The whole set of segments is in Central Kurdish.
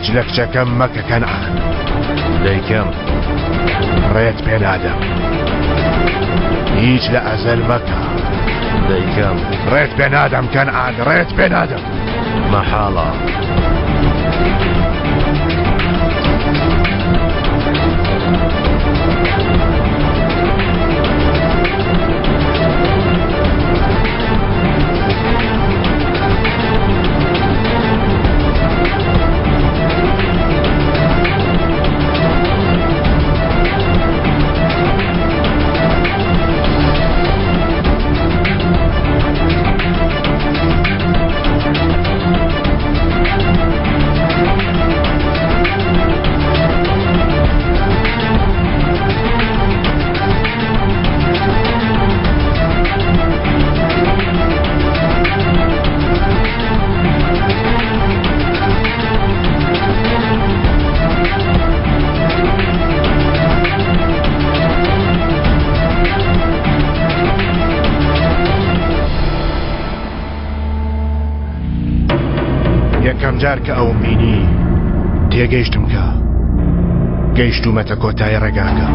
هیچ لە کچەکەم مەکە کەنعان. دەیکەم. ڕێت پێ نادەم. هیچ لە ئەزەل مەکە. دەیکەم. ڕێت پێ نادەم کەنعان، ڕێت پێ نادەم. مەحاڵە. یەکەم جار کە ئەوم بینی تێگەیشتم کە گەیشتوومەتە کۆتایی ڕێگاکە.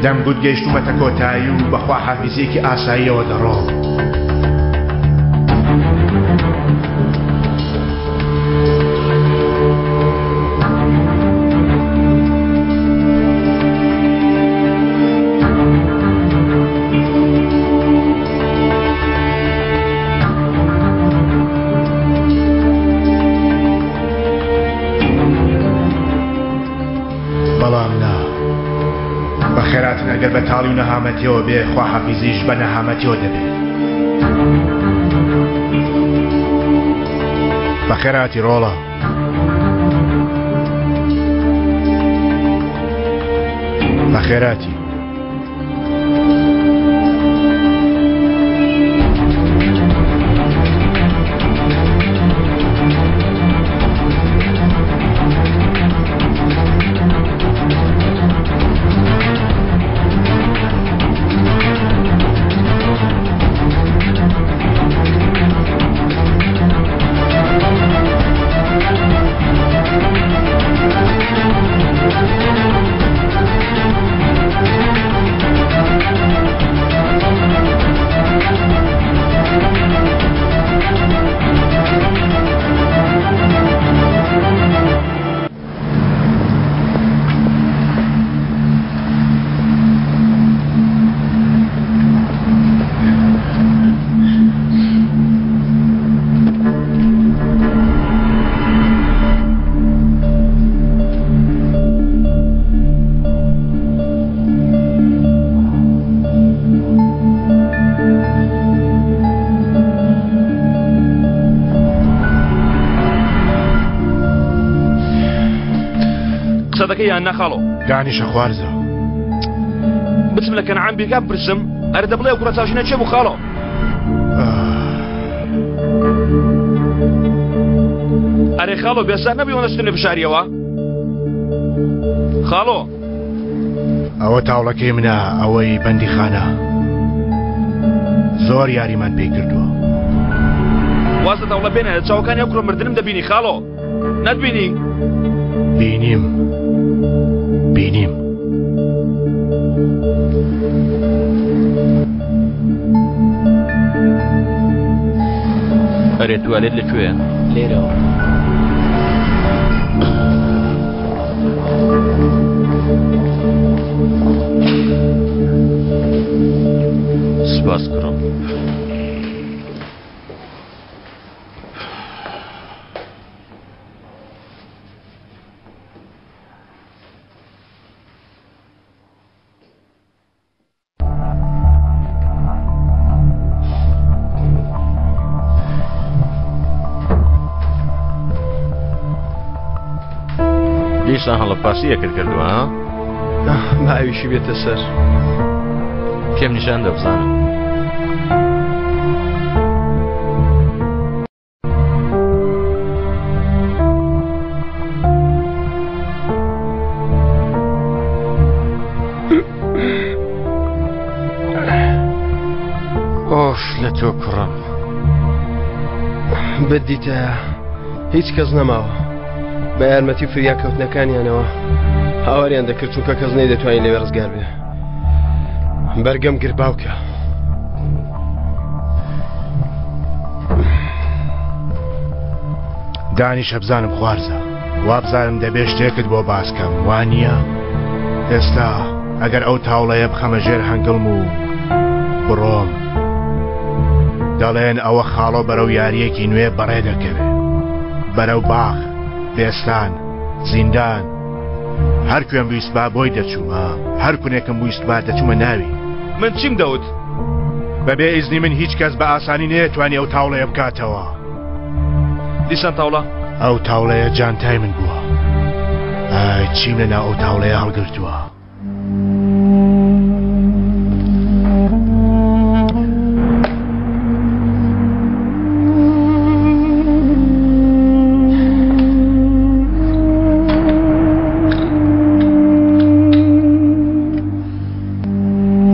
دەمگوت گەیشتوومەتە کۆتایی و بە خواحافیزییەکی ئاساییەوە دەڕۆم. بەڵام نا. بەخێراتن ئەگەر بە تاڵی و نەهامەتیەوە بێ خواحافیزیش بە نەهامەتیەوە دەبێ. بەخێراتی ڕۆڵە. بەخێراتی. قسە دەکەی یان نا خاڵۆ؟ دانیشە خوارزە. بچم لە کەنعان بیرکا بپرسم ئەرێ دەبڵێ ئەو کوڕە چاوشینە کێ بوو خاڵۆ؟ ئەرێ خاڵۆ بێسار نەبووی ئەوەندە شتم لێ بشاریەوە؟ خاڵۆ. ئەوە تاوڵەکەی منە ئەوەی بەندیخانە زۆر یاریمان پێی کردووە. واز لە تاوڵە بێنە لە چاوەکانی ئەو کوڕە مردنم دەبینی خاڵۆ. نەتبینی؟ بینیم بینیم. ئەرێ توالێت لە کوێیە؟ لێرەوە. سپاس کوڕم. دیسان هەڵە پاسیەکرد کردووە ها؟ باویشی بێتە سەر. پێم نیشان دە بزانم. بتدیتایە هیچ کەس نەماوە. بە یارمەتی فریاکەوتنەکانیانەوە هاواریان دەکرد چونکە کەس نەیدەتوانی لەوێ ڕزگار بێ. بەرگەم گر باوکە. دانیشە بزانم خوارزە وابزانم دەبێ شتێکت بۆ باس کەم وانییە؟ ئێستا ئەگەر ئەو تاوڵەیە بخەمە ژێر هەنگڵم و بڕۆم دەڵێن ئەوە خاڵۆ بەرەو یاریەکی نوێ بەڕێ دەکەوێ بەرەو باخ بێستان زیندان هەر کوێم ویستبا بۆی دەچوومە هەر کونێکم ویستبا دەچوومە ناوی من چیم دەوت؟ بەبێ ئیزنی من هیچ کەس بە ئاسانی نەیەتوانی ئەو تاوڵەیە بکاتەوە. دیسان تاوڵە؟ ئەو تاوڵەیە جانتای من بووە. ئای چیم لە ناو ئەو تاوڵەیە هەڵگرتووە.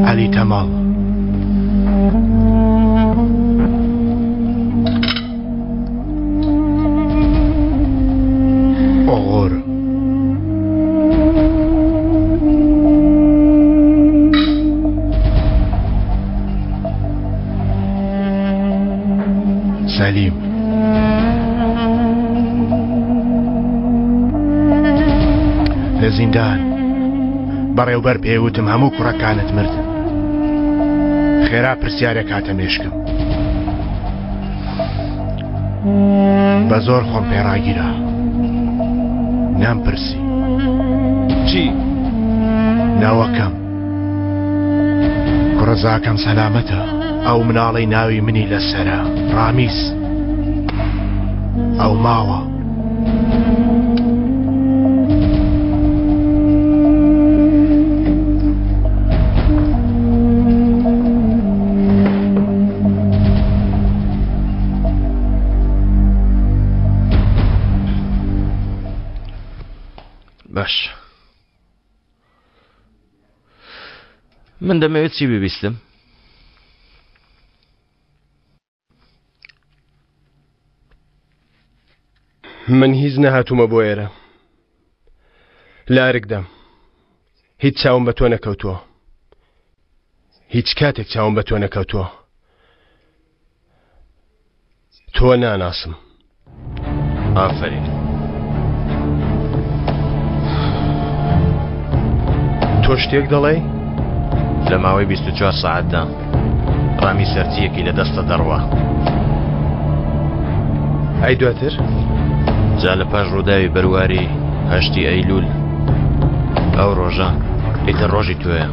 عەلی تەماڵ. ئۆغور. سەلیم. لە زیندان بەڕێوبەر پێی وتم هەموو کوڕەکانت مردن. خێرا پرسیارێک هاتە مێشکم. بە زۆر خۆم پێڕاگیرا. نام پرسی. چی؟ ناوەکەم. کوڕەزاکەم سەلامەتە. ئەو مناڵەی ناوی منی لەسەرە ڕامیس. ئەو ماوە. باش من دەمەوێت چی ببیستم؟ من هیچ نەهاتوومە بۆ ئێرە لە ئەرکدام هیچ چاوم بە تۆ نەکەوتووە هیچ کاتێک چاوم بە تۆ نەکەوتووە تۆ ناناسم. ئافەرین. تۆ شتێک دەڵێی؟ لە ماوەی 24 سەعاتدا ڕامی سەرچییەکی لە دەستە دەڕوا. ئەی دواتر؟ جا لە پاش ڕووداوی بەرواری هەشتی ئەیلول ئەو ڕۆژە ئیتر ڕۆژی تۆیە.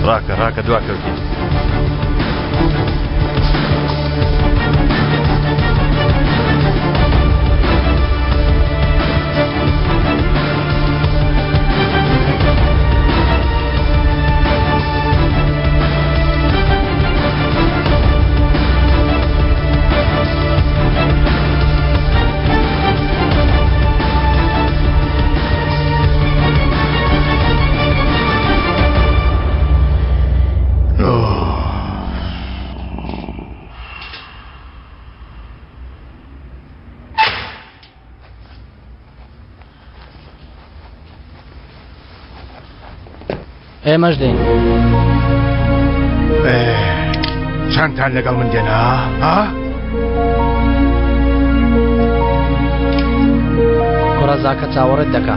ڕاکە ڕاکە دوا کەوتین. ئێمەش دێین. چەندتان لەگەڵ من دێنا ها؟ کوڕەزاکە چاوەڕێت دەکا.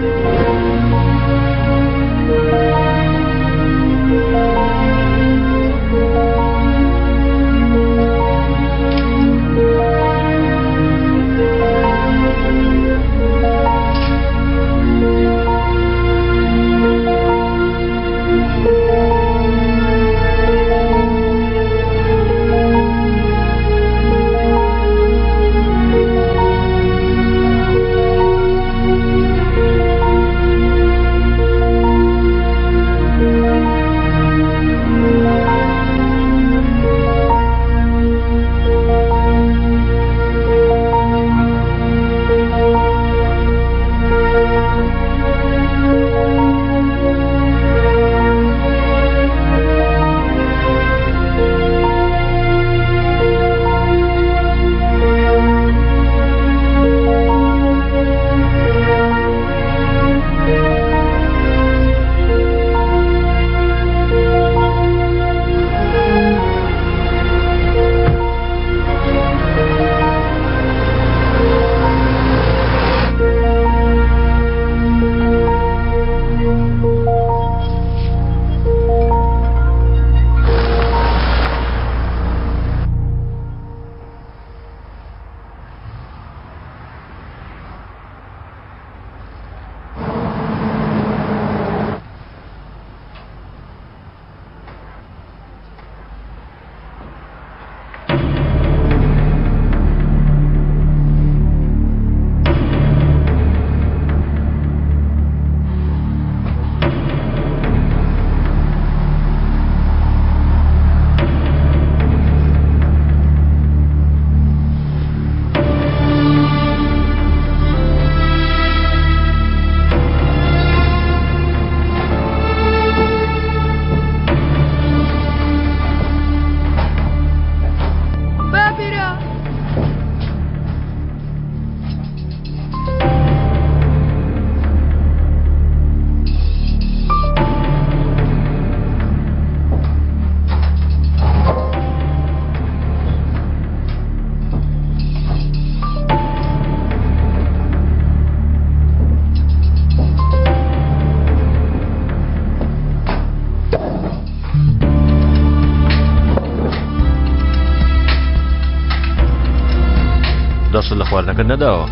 دەستت لە خواردنەکەت نەداوە؟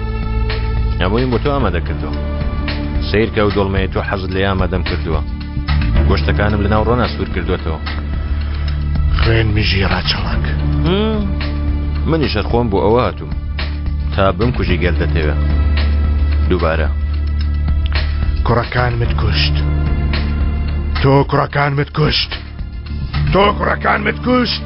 هەموویم بۆ تۆ ئامادە کردووە. سەیرکە ئەو دۆڵمەیە تۆ حەزت لێ ئامادەم کردووە. گۆشتەکانم لەناو ڕۆنا سوور کردووەتەوە. خوێن مژی ڕەچەڵەک. منیش هەر خۆم بۆ ئەوە هاتووم تا بمکوژی گەر دەتەوێ. دووبارە. کوڕەکانمت کوشت. تۆ کوڕەکانمت کوشت. تۆ کوڕەکانمت کوشت.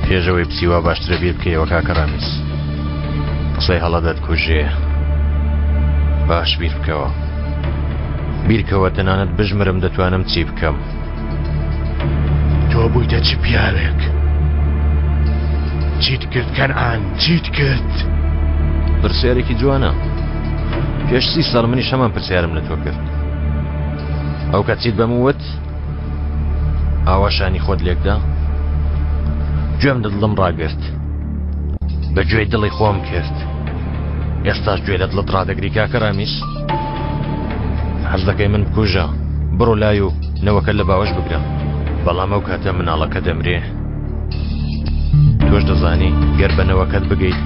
پێشەوەی بچی وا باشترە بیر بکەیەوە کاکە ڕامیز قسەی هەڵە دەتکوژێ باش بیر بکەوە بیرکەوە تەنانەت بژمرم دەتوانم چی بکەم تۆ بوویتە چ پیاوێک؟ چیت کرد کەنعان چیت کرد؟ پرسیارێکی جوانە پێش سی ساڵ منیش هەمان پرسیارم لە تۆ کرد ئەو کات چیت بەم وت ئاوا شانی خۆت لێکدا گوێم لە دڵم ڕاگرت بە گوێی دڵی خۆم کرد ئێستاش گوێ لە دڵت ڕادەگری کاکە ڕامیس حەز دەکەی من بکوژە بڕۆ لای و نەوەکە لە باوەش بگرە بەڵام ئەو کاتە مناڵەکە دەمرێ تۆش دەزانی گەر بە نەوەکەت بگەیت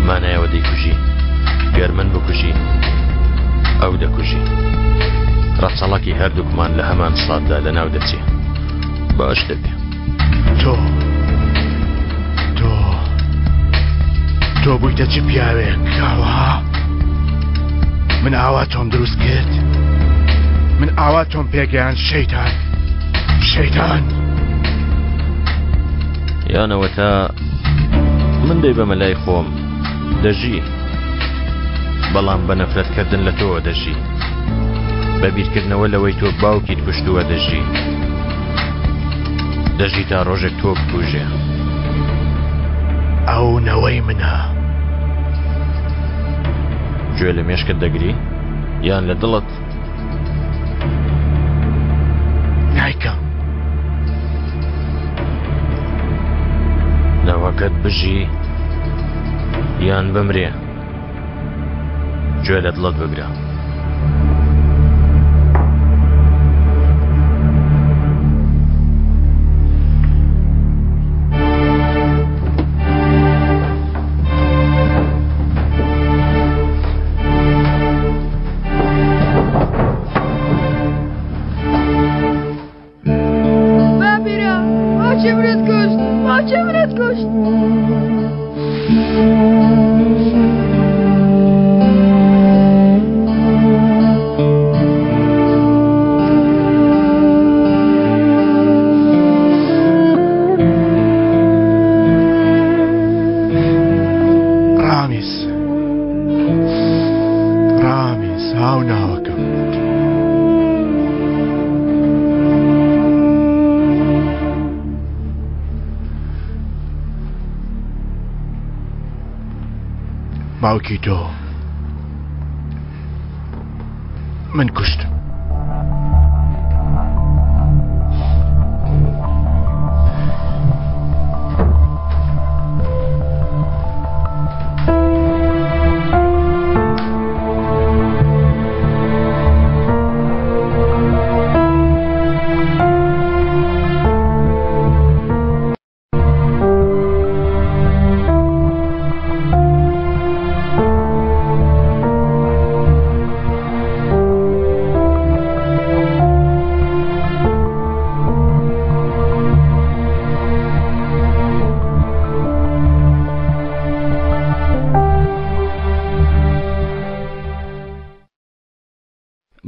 مانایەوە دەیکوژی گەر من بکوژی ئەو دەکوژی ڕەچەڵەکی هەردووکمان لە هەمان ساتدا لە ناو دەچێ باش دەبێ تۆ تۆ تۆ بوویتە چ پیاوێک کاوە من ئاوا تۆم دروست کرد من ئاوا تۆم پێگەیان شەیتان شەیتان یانەوە تا من دەیبەمە لای خۆم دەژی بەڵام بە نەفرەتکردن لە تۆوە دەژی بە بیرکردنەوە لەوەی تۆ باوکیت کوشتووە دەژی دەژی تا ڕۆژێک تۆ بکوژێ. ئەو نەوەی منە. گوێ لە مێشکت دەگری یان لە دڵت؟ نایکەم. نەوەکەت بژی یان بمرێ؟ گوێ لە دڵت بگرە. باپیرە باوکی منت کوشت باوکی منت کوشت ڕامیز ڕامیز هاو ناوەکەم باوکی تۆ من کوشتم.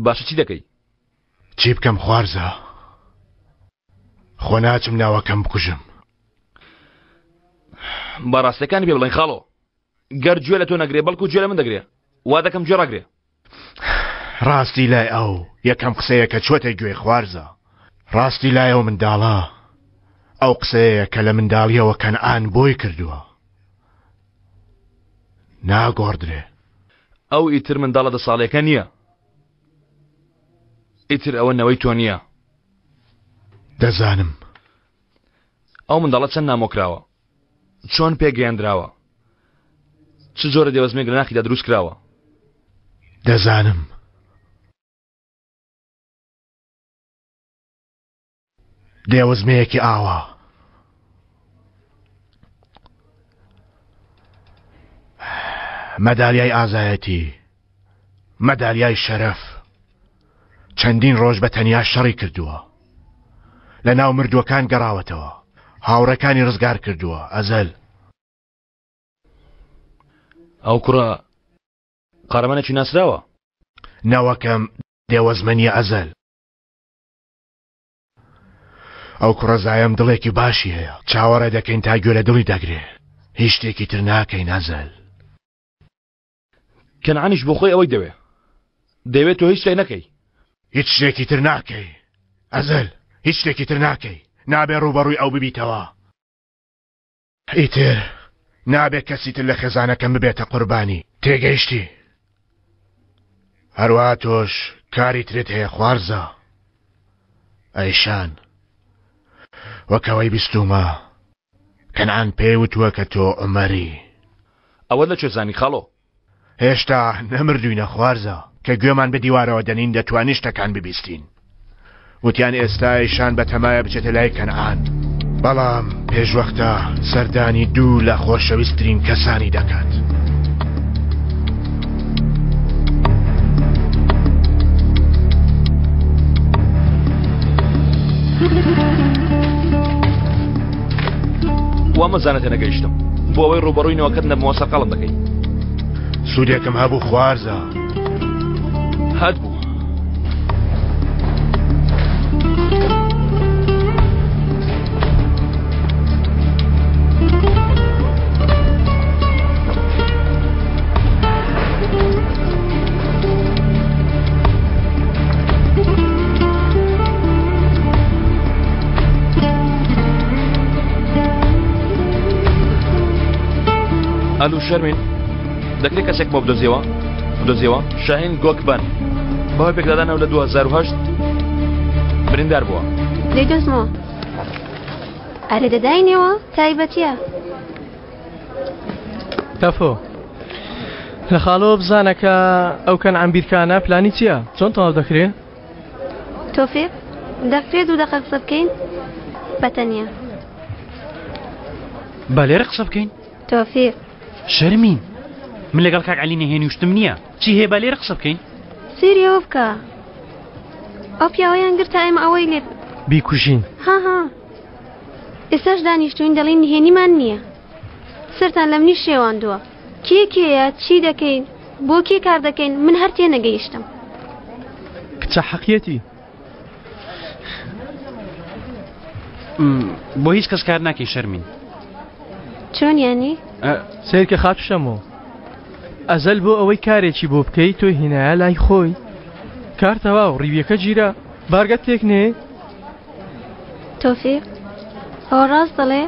باشە چی دەکەی؟ چی بکەم خوارزا؟ خۆ ناچم ناوەکەم بکوژم. با ڕاستەکانی پێ بڵێن خاڵۆ گەر گوێ لە تۆ نەگرێ بەڵکو گوێ لە من دەگرێ وا دەکەم گوێ ڕاگرێ. ڕاستی لای ئەو یەکەم قسەیە کە چوەتە گوێی خوارزا ڕاستی لای ئەو منداڵە ئەو قسەیە کە لە منداڵیەوە کەنعان بۆی کردووە ناگۆڕدرێ. ئەو ئیتر منداڵە دە ساڵیەکە نییە ئیتر ئەوە نەوەی تۆ نییە. دەزانم. ئەو منداڵە چەند نامۆ کراوە چۆن پێگەیەندراوە چ جۆرە دێوەزمێک لە ناخیدا دروست کراوە دەزانم. دێوەزمەیەکی ئاوا. مەدالیای ئازایەتی، مەدالیای شەرەف. چەندین ڕۆژ بە تەنیا شەڕی کردووە. لە ناو مردووەکان گەڕاوەتەوە. هاوڕێکانی ڕزگار کردووە. ئەزەل. ئەو کوڕە قارەمانێکی ناسراوە. نەوەکەم دێوەزمە نییە ئەزەل. ئەو کوڕەزایەم دڵێکی باشی هەیە. چاوەڕێ دەکەین تا گوێ لە دڵی دەگرێ. هیچ شتێکی تر ناکەین ئەزەل. کەنعانیش بۆ خۆی ئەوەی دەوێ. دەیەوێت تۆ هیچ شتێک نەکەی. هیچ شتێکی تر ناکەی ئەزەل. هیچ شتێکی تر ناکەی. نابێ ڕووبەڕووی ئەو ببیتەوە. ئیتر نابێ کەسی تر لە خێزانەکەم ببێتە قوربانی. تێگەیشتی؟ هەروەها تۆش کاری ترت هەیە خوارزا. ئەیشان، وەک ئەوەی بیستوومە کەنعان پێی وتووە کە تۆ عومەری. ئەوەت لە کوێ زانی خاڵۆ؟ هێشتا نەمردووینە خوارزا، کە گوێمان بە دیوارەوە دەنین دەتوانین شتەکان ببیستین. وتیان ئێستا ئیشان بەتەمایە بچێتە لای کەنعان، بەڵام پێشوەختە سەردانی دوو لە خۆشەویستترین کەسانی دەکات. وا مەزانە تێنەگەیشتم. بۆ ئەوەی ڕووبەڕووی نەوەکەت نەبمەوە سەرقاڵم دەکەی. سوودێکم هەبوو خوارزا. هات بوو. ئەلو شەرمین دەکرێت کەسێک بۆ بدۆزیەوە بدۆزیەوە شاهین گۆکبەن بەهۆی پێکدادانەوە لە 2008 بریندار بووە. دەیدۆزمەوە. ئەرێ دەداینەوە تایبەتیە. تەفۆ لە خاڵەوە بزانە کە ئەو کەنعان بیرکانە پلانی چییە چۆن تەواو دەکرێ؟ تۆفیق دەکرێت دوو دەقە قسە بکەین بەتەنیا. با لێرە قسە بکەین. تۆفیق. شەرمین من لەگەڵ کاک عەلی نهێنی و شتم نییە چی هەیە با لێرە قسە بکەین. سەیری ئەوە بکە ئەو پیاوەیان گرت تا ئێمە ئەوەی لێ بیکوژین. ها ها ئێستاش دانیشتوین دەڵێین نهێنیمان نییە سەرتان لە منیش شێواندووە کێ کێیە چی دەکەین بۆ کێ کار دەکەین من هەر تێنەگەیشتم. کچە حەقیەتی. بۆ هیچ کەس کار ناکەی شەرمین. چۆن یانی؟ سەیرکە خاتوو شەمۆ ئەزەل بۆ ئەوەی کارێکی بۆ بکەی تۆی هینایە لای خۆی کار تەواو ڕیویەکە گیرا بارگەت تێک نێ؟ تۆفیق ئەوە ڕاست دەڵێ؟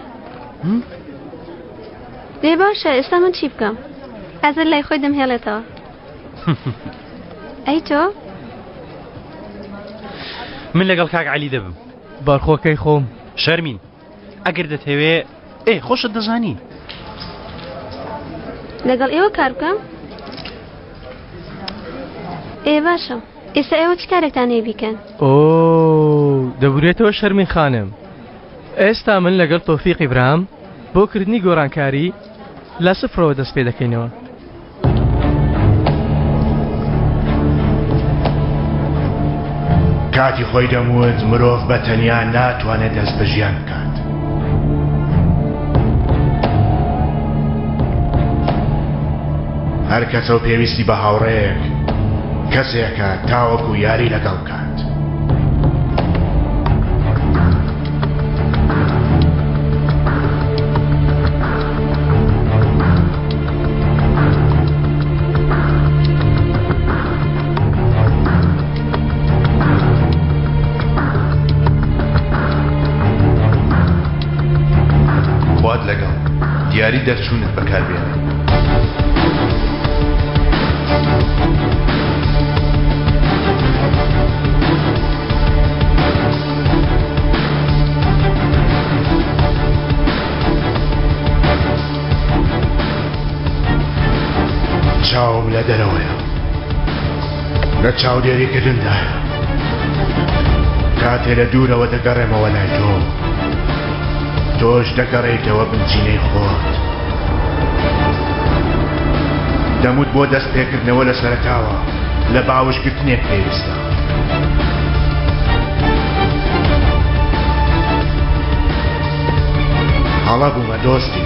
دەی باشە ئێستا من چی بکەم؟ ئەزەل لای خۆی دەمهێڵێتەوە. ئەی تۆ؟ من لەگەڵ کاک عەلی دەبم. بەرخۆکەی خۆم. شەرمین ئەگەر دەتەوێ ئێ خۆشت دەزانی. لەگەڵ ئێوە کار بکەم؟ ئێ باشە ئێستا ئێوە چ کارێکتان هەیە بیکەن؟ ئۆ دەبورێتەوە شەرمین خانم ئێستا من لەگەڵ تۆفیقی برام بۆ کردنی گۆڕانکاری لە سفرەوە دەست پێ دەکەینەوە. کاتی خۆی دەموت مرۆڤ بە تەنیا ناتوانێت دەست بە ژیان بکات. هەر کەسە و پێویستی بە هاوڕێیەک کەسێکە تاوەکو یاری لەگەڵ بکات. خوات لەگەڵ، دیاری دەرچوونت بەکاربێنە. چاوم لە دەرەوەیە لە چاودێریکردندایە. کاتێ لە دوورەوە دەگەڕێمەوە لای تۆ، تۆش دەگەڕێیتەوە بنچینەی خۆت. دەموت بۆ دەست پێکردنەوە لە سەرەتاوە لە باوەشگرتنێک پێویستە. هەڵە بوومە دۆستی.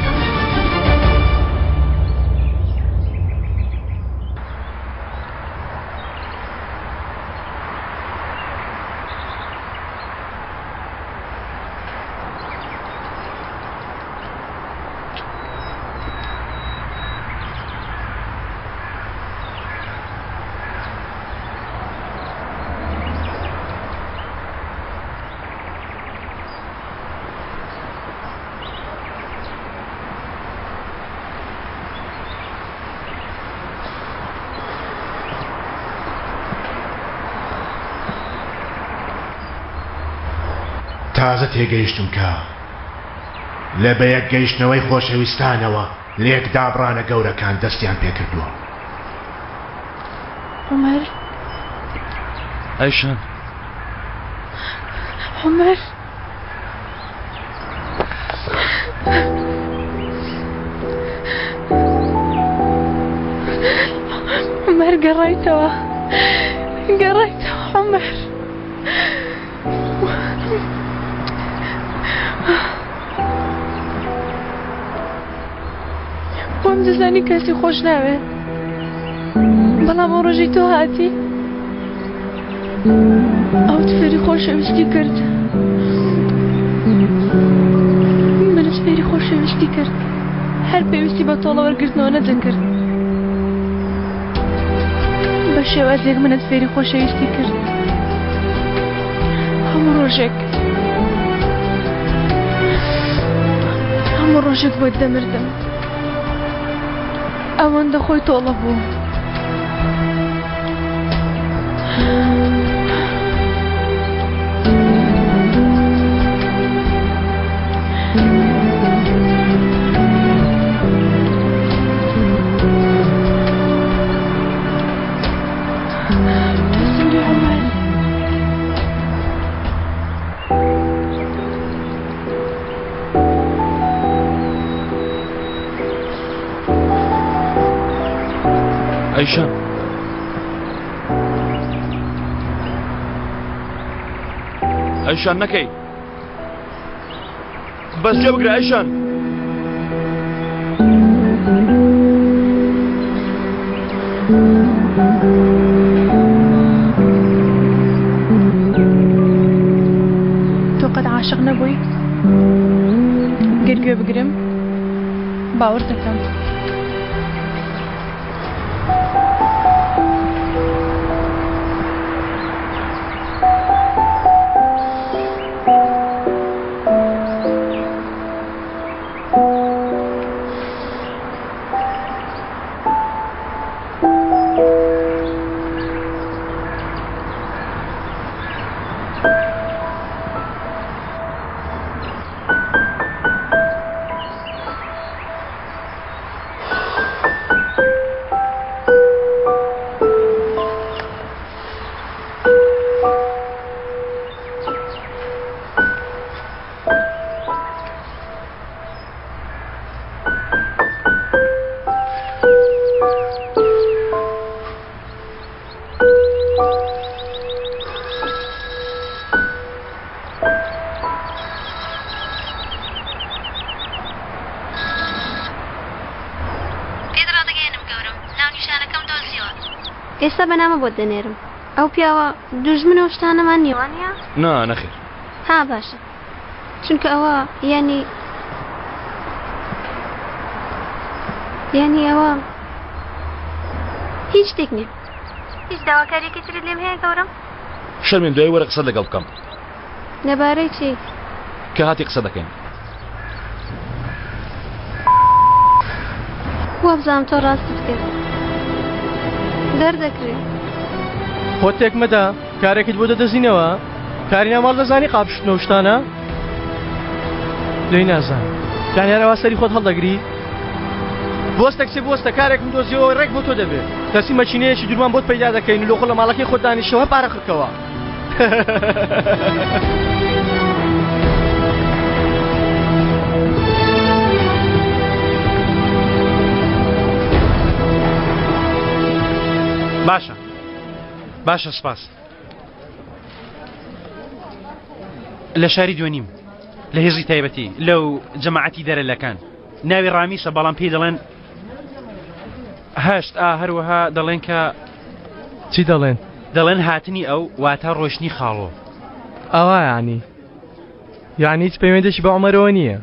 تازە تێگەیشتم کە لە بەیەک گەیشتنەوەی خۆشەویستانەوە لێک دابڕانە گەورەکان دەستیان پێکردووە. عومەر. ئایشان. عومەر. عومەر گەڕایتەوە گەڕایتەوە عومەر. وام دەزانی کەسی خۆش ناوێت بەڵام ئەو ڕۆژەی تۆ هاتی ئەوت فێری خۆشەویستی کرد منت فێری خۆشەویستی کرد هەر پێویستی بە تۆڵە وەرگرتنەوە نەدەکرد بە شێوازێک منت فێری خۆشەویستی کرد هەموو ڕۆژێک هەموو ڕۆژێک بۆت دەمردم ئەوەندە خۆی تۆڵە بوو. ئەیشان ئەیشان نەکەی بەس گوێ بگرە ئەیشان تۆ قەت عاشق نەبووی؟ گەر گوێ بگرم باوەڕ دەکەم. پێت ڕادەگەیەنم گەورەم ناونیشانەکەم دۆزیەوە. ئێستا بە نامە بۆت دەنێرم. ئەو پیاوە دوژمنە و شتانەمان نیە وانیە؟ نا نەخێر. ها باشە چونکە ئەوە یانی یانی ئەوە هیچ شتێک نییە. هیچ داواکاریەکی ترت لێم هەیە گەورەم؟ شەرمین دوای وەرە قسەت لەگەڵ بکەم. لەبارەی چی؟ کە هاتی قسە دەکەین. وابزانم تۆ ڕاستت کرد. دەردەکرێ. خۆت تێک مەدە کارێکت بۆ دەدەزینەوە کاری ناو ماڵ دەزانی قاپ شتنە و شتانە لێی نازان یان هەرەوا سەری خۆت هەڵدەگری بۆستە کچێ بۆستە کارێکم دۆزیەوە ڕێک بۆ تۆ دەبێت کەسی مەکینەیەکی دوورمان بۆت پەیدا دەکەین و لۆخۆ لە ماڵەکەی خۆت دانیشەوە پارە خڕکەوە. باشە باشە سپاس لە شاری دوێنیم لە هێزی تایبەتی لەو جەماعەتی دەرەلەکان ناوی ڕامیسە بەڵام پێی دەڵێن هەشت ئا هەروەها دەڵێن کە چی دەڵێن؟ دەڵێن هاتنی ئەو واتە ڕۆشتنی خاڵۆ. ئاوا یانی؟ یانی هیچ پەیوەندێکی بە عومەرەوە نییە؟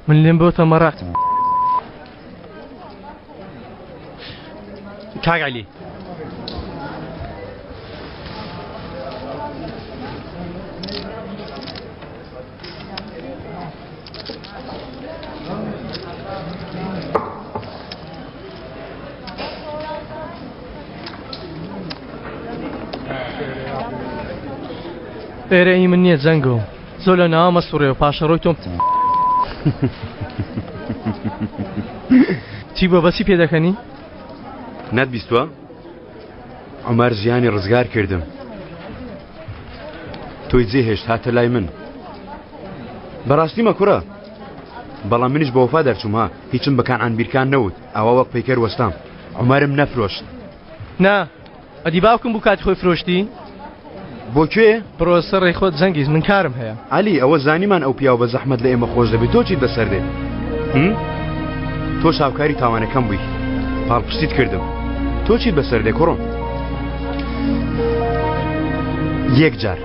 من لێم بۆتە مەراق. کاک عەلی. ئێرە ئی من نییە جەنگۆ زۆر لە ناوە مەسوڕێ و پاشەڕۆی تۆم چی بۆ بەچی پێ دەکەنی؟ نەت بیستوە؟ عومەر ژیانی ڕزگار کردم تۆی جێهێشت هاتە لای من بەڕاستی مەکوڕە بەڵام منیش بەوەفا دەرچووم ها هیچم بە کانعان بیرکان نەوت ئەوە وەک پەیکەر وەستام عومەرم نەفرۆشت نا ئەدی باوکم بوو کاتی خۆی فرۆشتی بۆ کوێ؟ بڕۆ سەر ڕێی خۆت جەنگیز من کارم هەیە. عەلی ئەوە زانیمان ئەو پیاوە بە زەحمەت لە ئێمە خۆش دەبێت تۆ چیت بەسەر دێ؟ هم؟ تۆش هاوکاری تاوانەکەم بووی پاڵپشتیت کردم تۆ چیت بەسەر دێ کوڕم؟ یەک جار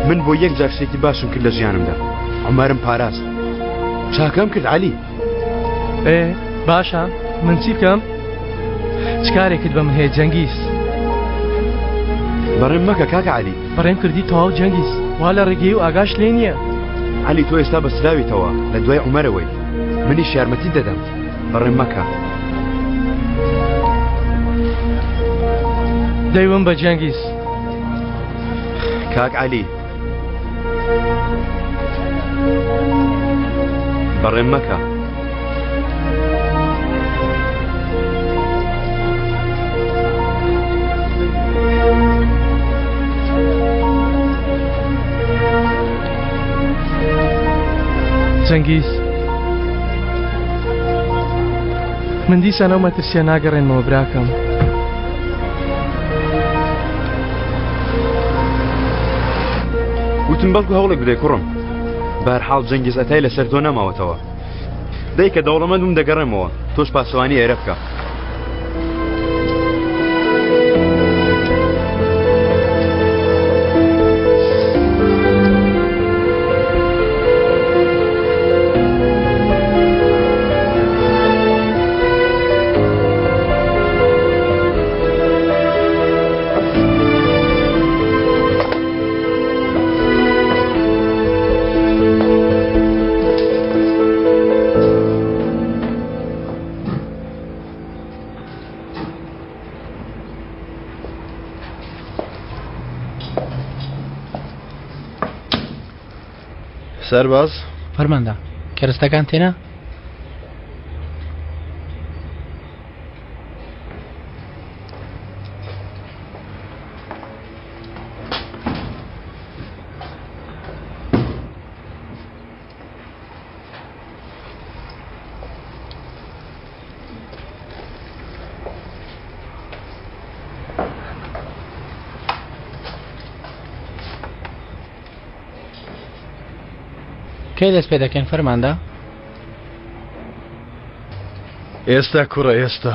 من بۆ یەک جار شتێکی باشم کرد لە ژیانمدا عومەرم پاراست چاکەم کرد عەلی ئێ باشە من چی بکەم؟ چ کارێکت بە من هەیە جەنگیز؟ بەڕێم مەکە کاکە عەلی. بەڕێم کردی تەواو جەنگیز وا لە ڕێگەی و ئاگاش لێ نییە. عەلی تۆ ئێستا بەستراویتەوە لە دوای عومەرەوەی منیش یارمەتیت دەدەم بەڕێم مەکە. دەیوم بە جەنگیز. کاک عەلی. بەڕێم مەکە. جەنگیز من دیسان ئەو مەترسیە ناگەڕێنمەوە براکەم. وتم بەڵکو هەوڵێک بدەی کوڕم بەرحاڵ جەنگیز ئەتای لەسەر تۆ نەماوەتەوە دایکە دەوڵەمەند بووم دەگەڕێمەوە تۆش پاسەوانی ئێرە بکە. سەرباز فەرماندە کەرستەکان تێنا؟ کەی دەست پێ دەکەین فەرماندە؟ ئێستا کوڕە ئێستا.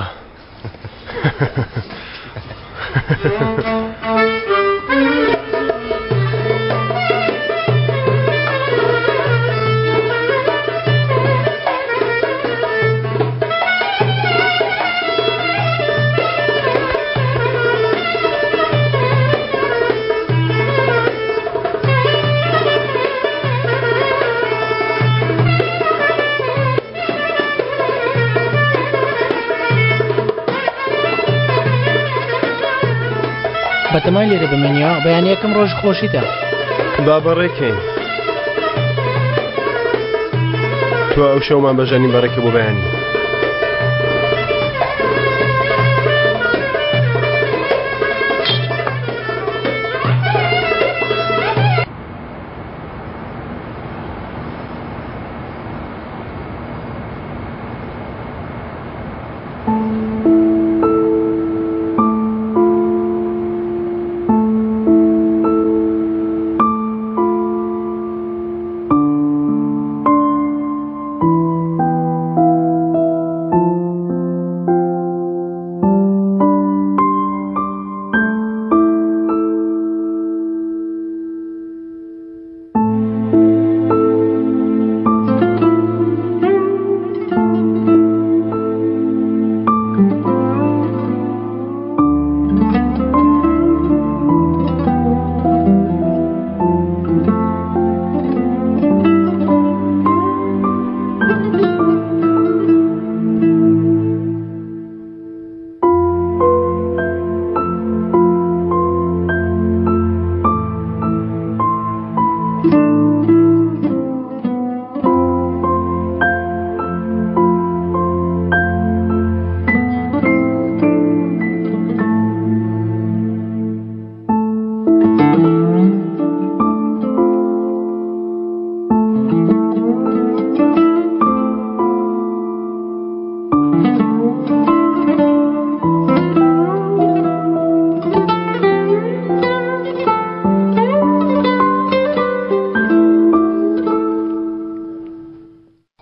بەتەمای لێرە بمێنیەوە بەیانی یەکەم ڕۆژ خۆشیتە. با بەڕێکەین. تۆ ئەو شەومان بە ژەنین بەڕێکە بۆ بەیانی.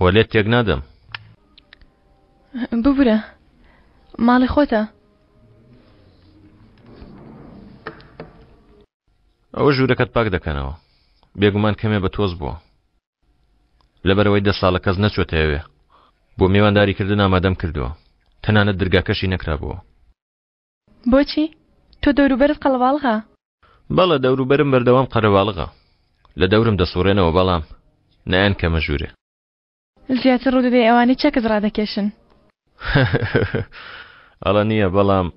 یاخوا لێت تێک نادەم. ببورە ماڵی خۆتە. ئەوە ژوورەکەت پاک دەکەنەوە. بێگومان کەمێ بە تۆز بووە. لەبەرئەوەی دە ساڵە کەس نەچۆتە ئەوێ. بۆ میوانداریکردن ئامادەم کردووە. تەنانەت درگاکەشی نەکرابووە. بۆچی؟ تۆ دەوروبەرت قەڵەباڵغە؟ بەڵێ دەوروبەرم بەردەوام قەرەباڵغە. لە دەورم دەسوڕێنەوە بەڵام نایانکەمە ژوورێ. زیاتر ڕوودەدەی ئەوانەی چەکت ڕادەکێشن. ئەڵە نییە بەڵام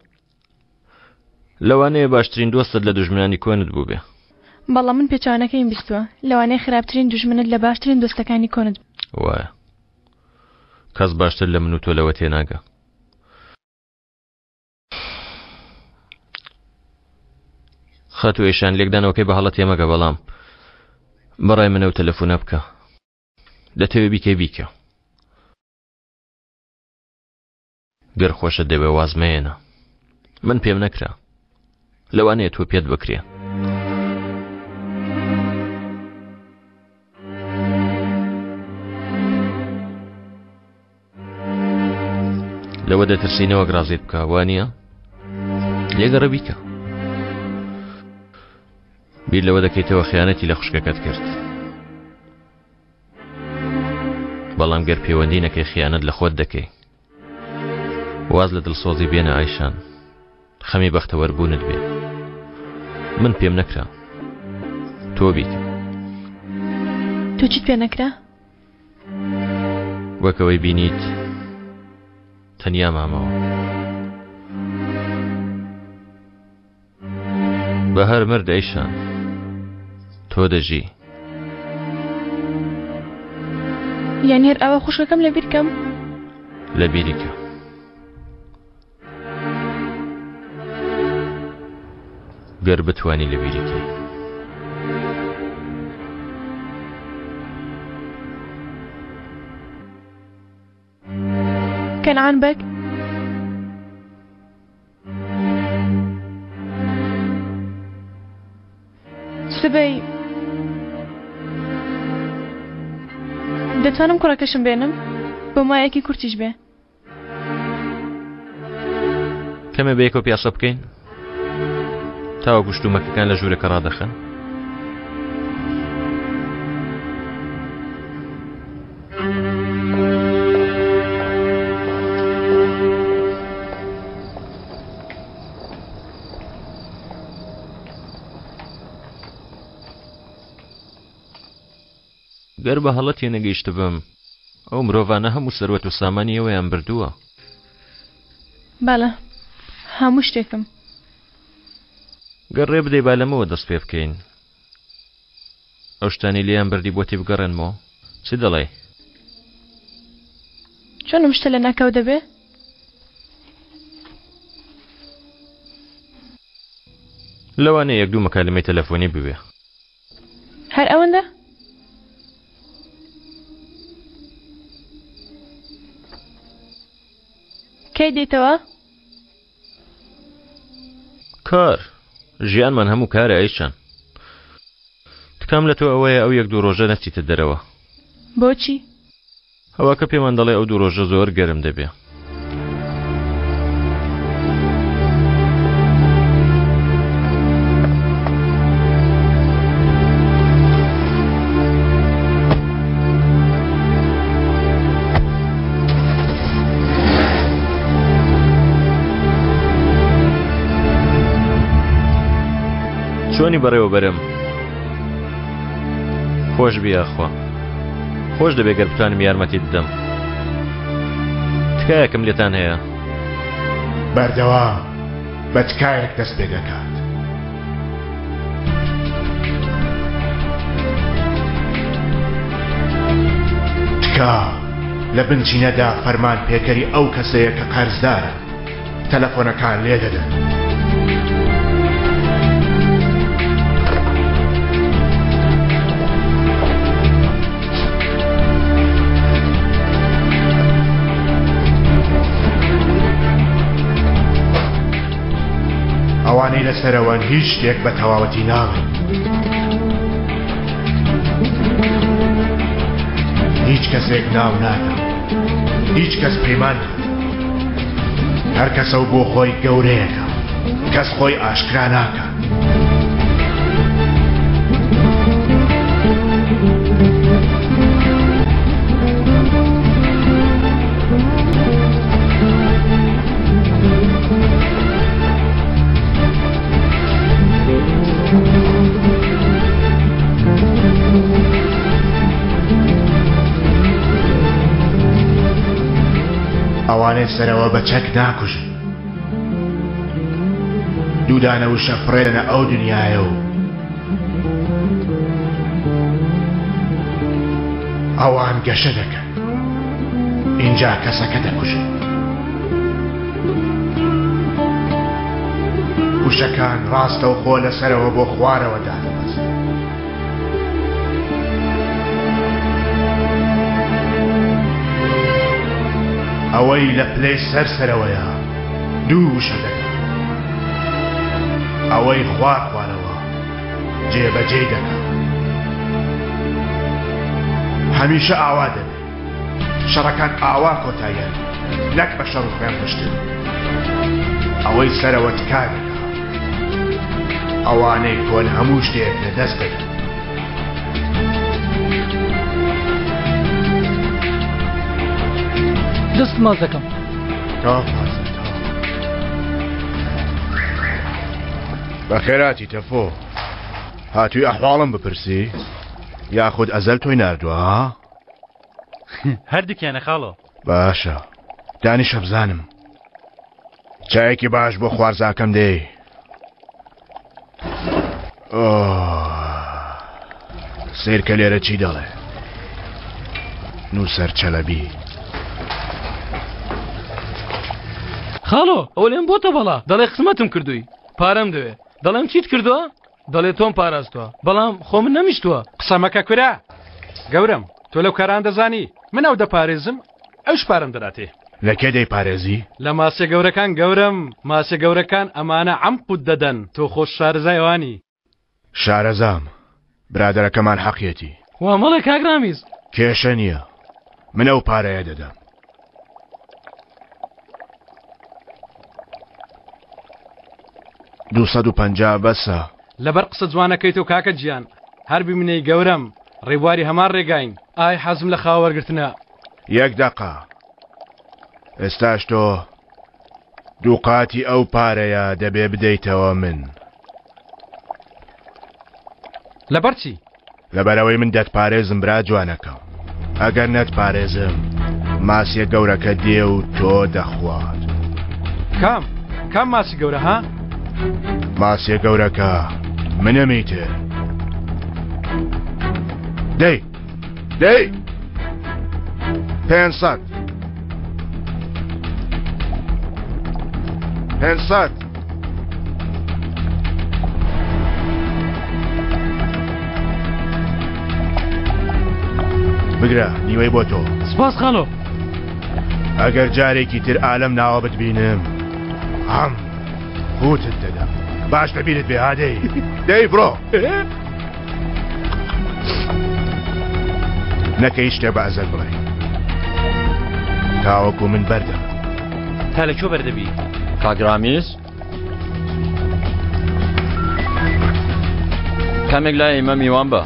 لەوانەیە باشترین دۆستت لە دوژمنانی کۆنت بووبێ. بەڵام من پێچەوانەکەیم بیستووە لەوانەیە خراپترین دوژمنت لە باشترین دۆستەکانی کۆنت. وایە کەس باشتر لە من و تۆ لەوە تێناگا. خاتوو ئێشان لێکدانەوەکەی بە هەڵە تێمەگە بەڵام بەڕای منە و تەلەفۆنە بکە دەتەوێ بیکەی بیکە گەر خۆشت دەوێ واز مەیەنە من پێم نەکرا لەوانەیە تۆ پێت بکرێ لەوە دەترسی نەوەک ڕازیت بکە وانە لێگەڕە بیکە بیر لەوە دەکەیتەوە خیانەتی لە خوشکەکەت کرد بەڵام گەر پەیوەندی نەکەی خیانەت لە خۆت دەکەی واز لە دڵسۆزی بێنە ئایشان خەمی بەختەوەربوونت بێ من پێم نەکرا تۆ بیکە تۆ چیت پێ نەکرا؟ وەک ئەوەی بینیت تەنیا مامەوە بە هەر مرد ئەیشان تۆ دەژی یان هەر ئەوە خوشکەکەم لەبیر کەم لەبیری کە گەر بتوانی لەبیری کەی. کەنعان بەگ سبەی دەتوانم کوڕەکەشم بێنم بۆ مایەکی کورتیش بێ کەمێ بەیەکەوە پیاسە بکەین تاوەکو شتومەکەکان لە ژوورەکە ڕادەخەن گەر بە هەڵە تێنەگەیشتبم ئەو مرۆڤانە هەموو سەروەت و سامانی ئێوەیان بردووە. بەڵێ، هەموو شتێکم. گەر ڕێ بدەی با لەمەوە دەست پێ بکەین. ئەو شتانەی لێیان بردی بۆتی بگەڕێنمەوە؟ چ دەڵێی؟ چۆن ئەم شتە لەناکاو دەبێ؟ لەوانەیە یەک دوو مەکالمەی تەلەفۆنی بوێ. هەر ئەوەندە؟ کەی دێیتەوە؟ کار ژیانمان هەموو کارە ئەیچان تکام لە تۆ ئەوەیە ئەو یەک دوو ڕۆژە نەچیتە دەرەوە بۆچی؟ هەواکە پێمان دەڵێ ئەو دوو ڕۆژە زۆر گەرم دەبێ. چۆنی بەڕێوەبەرم؟ خۆش بی یاخوا خۆش دەبێ گەر بتوانم یارمەتیت بدەم تکایەکم لێتان هەیە. بەردەوام بە تکایەک دەست پێ دەکات. تکا لە بنچینەدا فەرمان پێکەری ئەو کەسەیە کە قەرزدارە. تەلەفۆنەکان لێ دەدەن. ئەوانەی لەسەرەوەن هیچ شتێک بە تەواوەتی ناڵێن. هیچ کەس. کەسێک ناو نادەم. هیچ کەس پەیمان نادەم. هەر کەسە و بۆ خۆی گەورەیەکە. کەس خۆی ئاشکرا ناکات. ئەوانەی سەرەوە بە چەک ناکوژن. دوودانە وشە فڕێنە ئەو دنیایە و ئەوان گەشە دەکەن ئینجا کەسەکە دەکوژن. وشەکان ڕاستەوخۆ لەسەرەوە بۆ خوارەوە دادەبەزن. ئەوەی لە پلەی سەر سەرەوەیە دوو وشە دەکات. ئەوەی خوار خوارەوە جێبەجێی دەکات. هەمیشە ئاوا دەبێت. شەڕەکان ئاوا کۆتاییان دێت نەک بە شەڕ و خوێن ڕشتن. ئەوەی سەرەوە تکا دەکا. ئەوانەی کۆن هەموو شتێک لە دەست دەدەن. دەست ماچ دەکەم. تەواو قازە تەواو. بەخێراتی تەفۆ. هاتووی ئەحواڵم بپرسی؟ یاخود ئەزەل تۆی ناردووە ها؟ هەردووکیانە خاڵۆ. باشە دانیشە بزانم چایەکی باش بۆ خوارزاکەم دێی. سیرکە لێرە چی دەڵێ نووسەر چەلەبی. خاڵۆ ئەوە لێم بۆتە بەڵا دەڵێ خزمەتم کردووی پارەم دەوێ دەڵێم چیت کردووە دەڵێ تۆم پاراستوە بەڵام خۆ من نەمیشتوە. قسە مەکە کورە گەورەم تۆ لەو کاران دەزانی من ئەو دەپارێزم ئەوش پارەم دەداتێ. لە کێ دەیپارێزی؟ لە ماسیە گەورەکان گەورەم ماسیە گەورەکان ئەمانە عەم قوت دەدەن تۆ خۆت شارەزای ئەوانی. شارەزام برادەرەکەمان حەقیەتی. وا مەڵێ کاک ڕامیز. کێشە نییە من ئەو پارەیە دەدەم. 250 بەسە. لەبەر قسە جوانەکەی تۆ کاکە گیان هەر بمینەی گەورەم ڕێبواری هەمان ڕێگاین ئای حەزم لە خاوە وەرگرتنە. یەک دەقە ئێستاش تۆ دووقاتی ئەو پارەیە دەبێ بدەیتەوە من. لەبەر چی؟ لەبەرئەوەی من دەتپارێزم برا جوانەکەم ئەگەر نەتپارێزم ماسیە گەورەکە دێ و تۆ دەخوات. کام؟ کام ماسی گەورە ها؟ ماسیە گەورەکە منم ئیتر. دەی دەی 500 500 بگرە نیوەی بۆ تۆ. سپاس خانۆ. ئەگەر جارێکی تر ئالەم ناوە بتبینم هەم قوتت دەدەم باش لەبیرت بێ ها دەی دەی بڕۆ نەکەی شتێ بە ئەزەل بڵێ تاوەکو من بەردەم. تا لە کوێ بەردەبی؟ کاک ڕامیز کەمێک لای ئێمە میوان بە.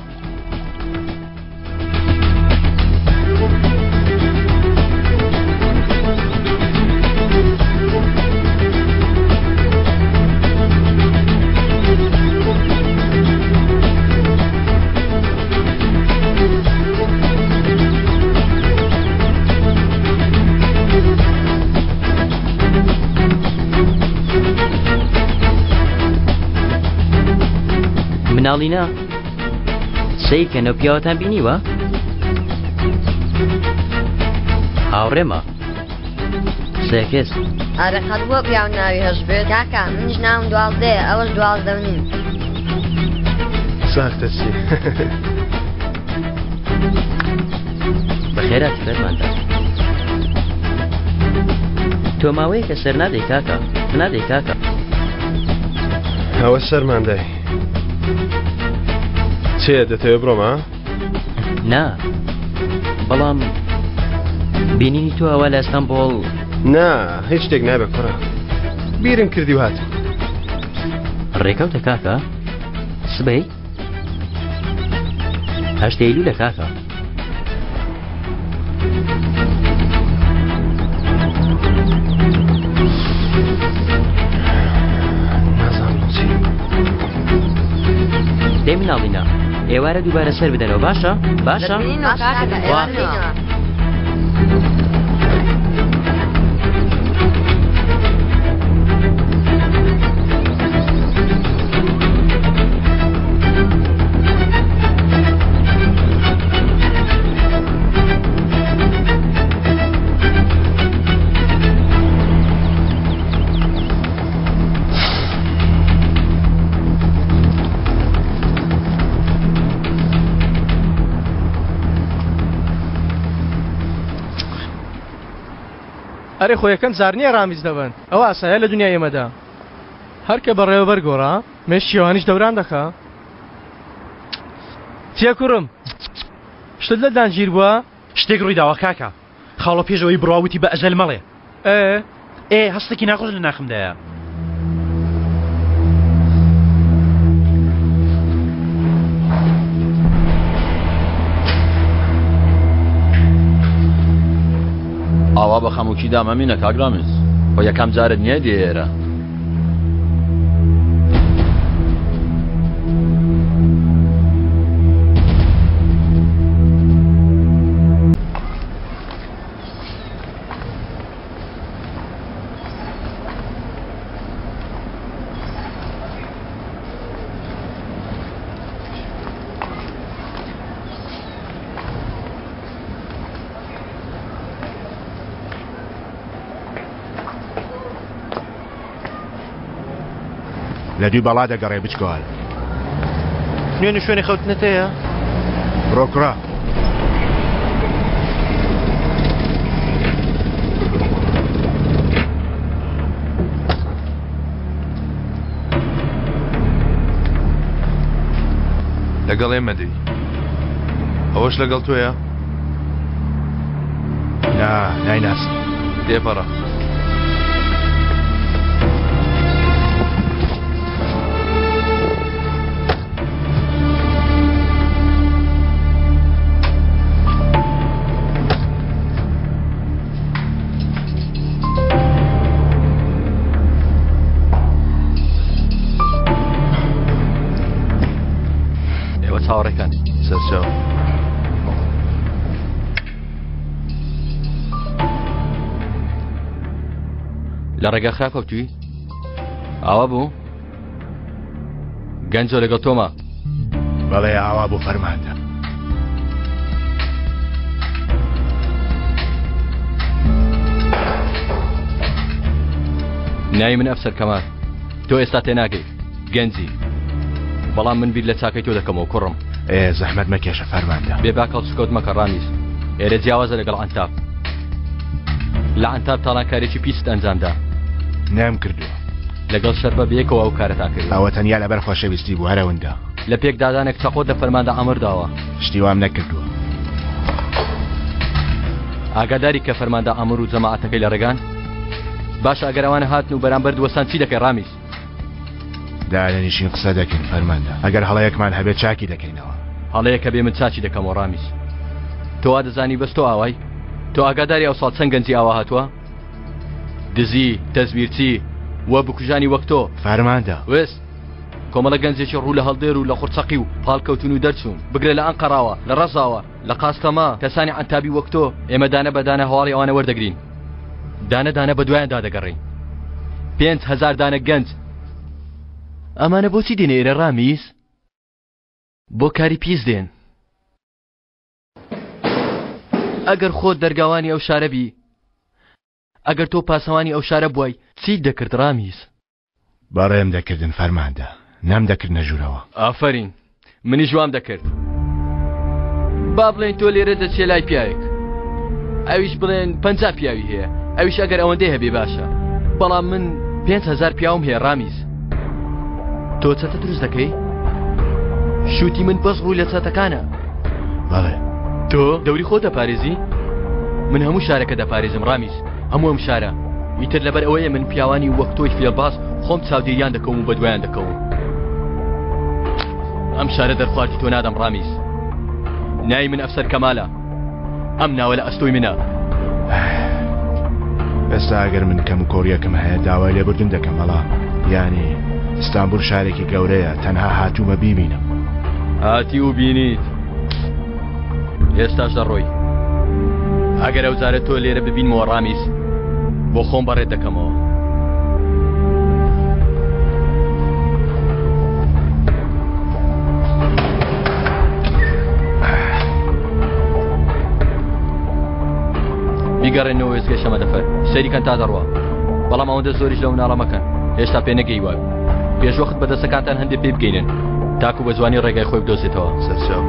مناڵینە سەیرکەن ئەو پیاوەتان بینیوە؟ هاوڕێمە سێکس ئەرە قەت بۆ پیاو ناوی هەش بێت کاکە منیش ناوم دوازدەیە ئەوەش دوازدە و نیم. ساختە چی؟ بەخێراتی فەرماندە تۆ ماوەیەکە سەر نادەی کاکە نادەی کاکە. ئەوە سەرمان دای چێ دەتەوێ بڕۆم ها؟ نا بەڵام. بینینی تۆ ئەوە لە ئەستەمبۆڵ نا هیچ شتێک نابێ کوڕە بیرم کردی و هاتم ڕێکەوتە کاکە سبەی هەشت ئەیلوولە کاکە دەی مناڵینە ئێوارە دووبارە سەر بدەنەوە باشە باشە ئەرێ خۆ یەکەم جار نییە ڕامیز دەبەن ئەوە ئاسایە لە دنیای ئێمەدا هەر کە بەڕێوەبەر گۆڕا مێشکی ئەوانیش دەوران دەخا چیە کوڕم شتت لە دان گیر بووە؟ شتێک ڕووی داوە کاکە خاڵۆ پێش ئەوەی بڕوا وتی بە ئەجەل مەڵێ ئێ ئێ هەستێکی ناخۆش لە ناخمدایە. ئاوا بە خەموکی دامەمینە کاک ڕامیز خۆ یەکەم جارت نییە دێ ئێرە. لە دووی بەڵا دەگەڕێ بچکۆل. نوێن و شوێنی خەوتنت هەیە؟ بڕۆ کوڕە. لەگەڵ ئێمە دێی ئەوەش لەگەڵ تۆیە؟ نا نایناسم. تێپەڕە. ئێوە چاوەڕێکان سەرچاو. لە ڕێگا خراپ کەوتوی ئاوا بوو گەنجۆ لەگەڵ تۆمە بەڵێ ئاوا بۆ فەرماندە ناوی من ئەفسەر کەمال تۆ ئێستا تێناگەی گەنجی بەڵام من بیر لە چاکەی تۆ دەکەمەوە کوڕم ئێ زەحمەت مەکێشە فەرماندە بێ باک هەڵسوکەوت مەکە ڕامیز ئێرە جیاوازە لەگەڵ عەنتاب لە عەنتاب تاڵانکاریی پیست ئەنجامدا نام کردووە لەگەڵ شەربە بەیەکەوە ئەو کارەتان کرد ئەوە تەنیا لەبەر خۆشەویستی بوو هەرەوەندە لە پێکدادانێک چەقۆت لە فەرماندە عەمر داوە شتی وام نەکردووە ئاگاداری کە فەرماندە عەمر و جەماعەتەکەی لە ڕێگان باشە ئەگەر ئەوانە هاتن و بەرامبەر دوەستان چی دەکەی ڕامیز دادەنیشین قسە دەکەین فەرماندە ئەگەر هەڵەیەکمان هەبێت چاکی دەکەینەوە. هەڵەیەک هەبێ من چاکی دەکەمەوە ڕامیز تۆ وا دەزانی بەس تۆ ئاوای؟ تۆ ئاگاداری ئەوساڵ چەند گەنجی ئاوا هاتووە؟ دزی، تەزویرچی و بکوژانی وەک تۆ. فەرماندە. وێست کۆمەڵە گەنجێکی ڕوو لە هەڵدێر و لە قوڕچەقی و پاڵکەوتوون و دەرچوون بگرە لە ئەنقەڕاوە لە ڕەزاوە لە قاستەما کەسانی عەنتابی وەک تۆ ئێمە دانە بە دانە هەواڵی ئەوانە وەردەگرین دانە دانە بە دوایاندا دەگەڕێین 5000 دانە گەنج ئەمانە بۆچی دێنە ئێرە ڕامیز بۆ کاری پیس دێن ئەگەر خۆت دەرگاوانی ئەو شارە بی ئەگەر تۆ پاسەوانی ئەو شارە بووای چیت دەکرد ڕامیز بەڕێم دەکردن فەرماندە نەم دەکردنە ژوورەوە. ئافەرین منیش وام دەکرد. با بڵێین تۆ لێرە دەچێ لای پیاوێک ئەویش بڵێن پەنجا پیاوی هەیە ئەویش ئەگەر ئەوەندەی هەبێ باشە بەڵام من 5هزار پیاوم هەیە ڕامیز تۆ چەتە دروست دەکەی شووتی من بەس ڕووی لە چەتەکانە بەڵێ تۆ دەوری خۆ دەپارێزی؟ من هەموو شارەکە دەپارێزم ڕامیز، هەموو ئەم شارە. ئیتر لەبەر ئەوەیە من پیاوانی وەک تۆی فێڵباز خۆم چاودێریان دەکەوم و بەدوایان دەکەوم. ئەم شارە دەرخواردی تۆ نادەم ڕامیز. ناوی من ئەفسەر کەمالە. ئەم ناوە لە ئەستۆی منە. ئێستا ئەگەر من کەم و کۆریەکم هەیە داوای لێبوردن دەکەم بەڵام یانی ئیستانبول شارێکی گەورەیە تەنها هاتوومە بیبینم. هاتی و بینیت. ئێستاش دەڕۆی. ئەگەر ئەو جارە تۆ لێرە ببینمەوە ڕامیز بۆ خۆم بەڕێت دەکەمەوە. بیگەڕێنەوە وێستگەی شەمەدەفەر سەیری کەن تا دەڕوا بەڵام ئەوەندە زۆریش لەو مناڵە مەکەن هێشتا پێ نەگەیوە پێشوەخت بە دەستەکانتان هەندێک پێ بگەینن تاکو بە جوانی ڕێگای خۆی بدۆزێتەوە. سەرچاو.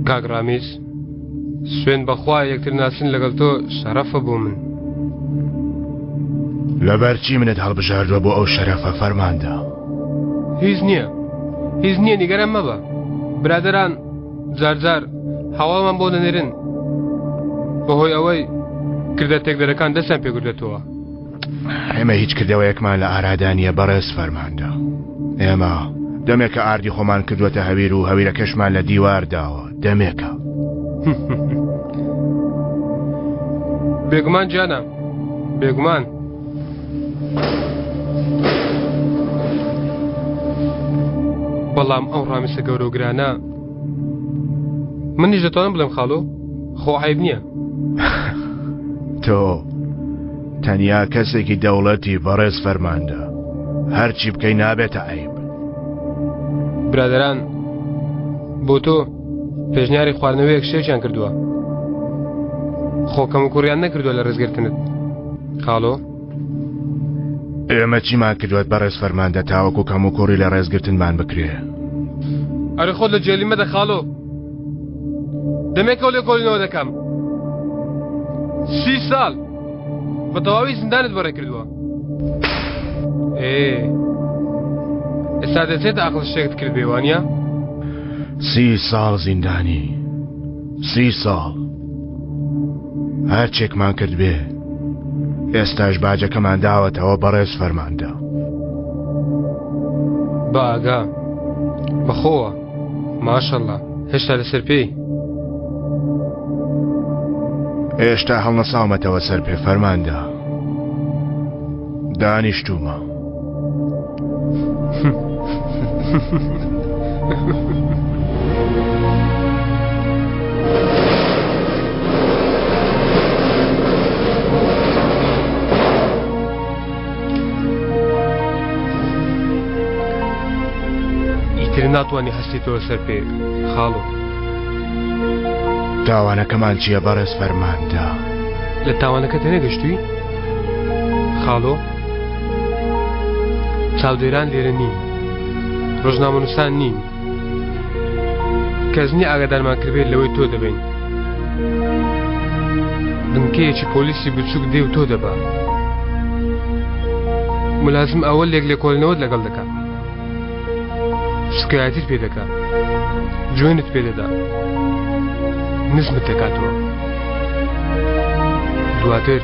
کاک ڕامیز سوێن بەخوا یەکتر ناسین لەگەڵ تۆ شەرەفە بۆ من. لەبەر چی منت هەڵبژاردووە بۆ ئەو شەرەفە فەرماندە؟ هیچ نییە هیچ نییە نیگەران مەبە برادران جارجار هەواڵمان بۆ دەنێرن بەهۆی ئەوەی کردە تێکدەرەکان دەستیان پێگردێتەوە. ئێمە هیچ کردەوەیەکمان لە ئارادا نییە بەڕێز فەرماندە. ئێمە دەمێکە ئاردی خۆمان کردووەتە هەویر و هەویرەکەشمان لە دیوار داوە دەمێکە. بێگومان جانە بێگومان. بەڵام ئەو ڕامیسە گەورە و گرانە منیش دەتوانم بڵێم خاڵۆ خۆ عیب نییە. تۆ تەنیا کەسێکی دەوڵەتی بەڕێز فەرماندە هەرچی بکەی نابێتە عیب. برادران بۆ تۆ پێشنیاری خواردنەوەیەک شێکیان کردووە خۆ کەم و کوڕیان نەکردووە لە ڕێزگرتنت خاڵۆ ئێمە چیمان کردووەت بەڕێز فەرماندە تاوەکو کەم و کوڕی لە ڕێزگرتنمان بکرێ ئەرێ خۆت لە جێلی مەدە خاڵۆ دەمێکەوە لێکۆڵینەوە دەکەم سی ساڵ بە تەواوی زیندانت بەڕێ کردووە ئێ ئێستا دەچێت ئاقل شتێکت کرد بێ وانە سی ساڵ زیندانی سی ساڵ هەرچێکمان کرد بێ ئێستاش باجەکەمان داوەتەوە بەڕێز فەرماندە بە ئاگا بەخۆوە ماشەڵڵا هێشتا لەسەر پێی هێشتا هەڵنەساومەتەوە سەر پێ فەرماندە دانیشتوومە. ئیتر ناتوانانی هەستیتەوە سەر پێ خاڵۆ. تاوانەکەمان چییە بەڕێز فەرماندە؟ لە تاوانەکە تێنەگەشتووی؟ خاڵۆ چاودێران لێرە نین ڕۆژنامەنووسان نین کەس نییە ئاگادارمان کردبێت لەوەی تۆ دەبین بنکەیەکی پۆلیسی بچووک دێ و تۆ دەبا ملازم ئەوە لێک لێکۆڵینەوەت لەگەڵ دەکا سوکایەتیت پێ دەکا جوێنت پێ دەدا نزمت دەکاتەوە دواتر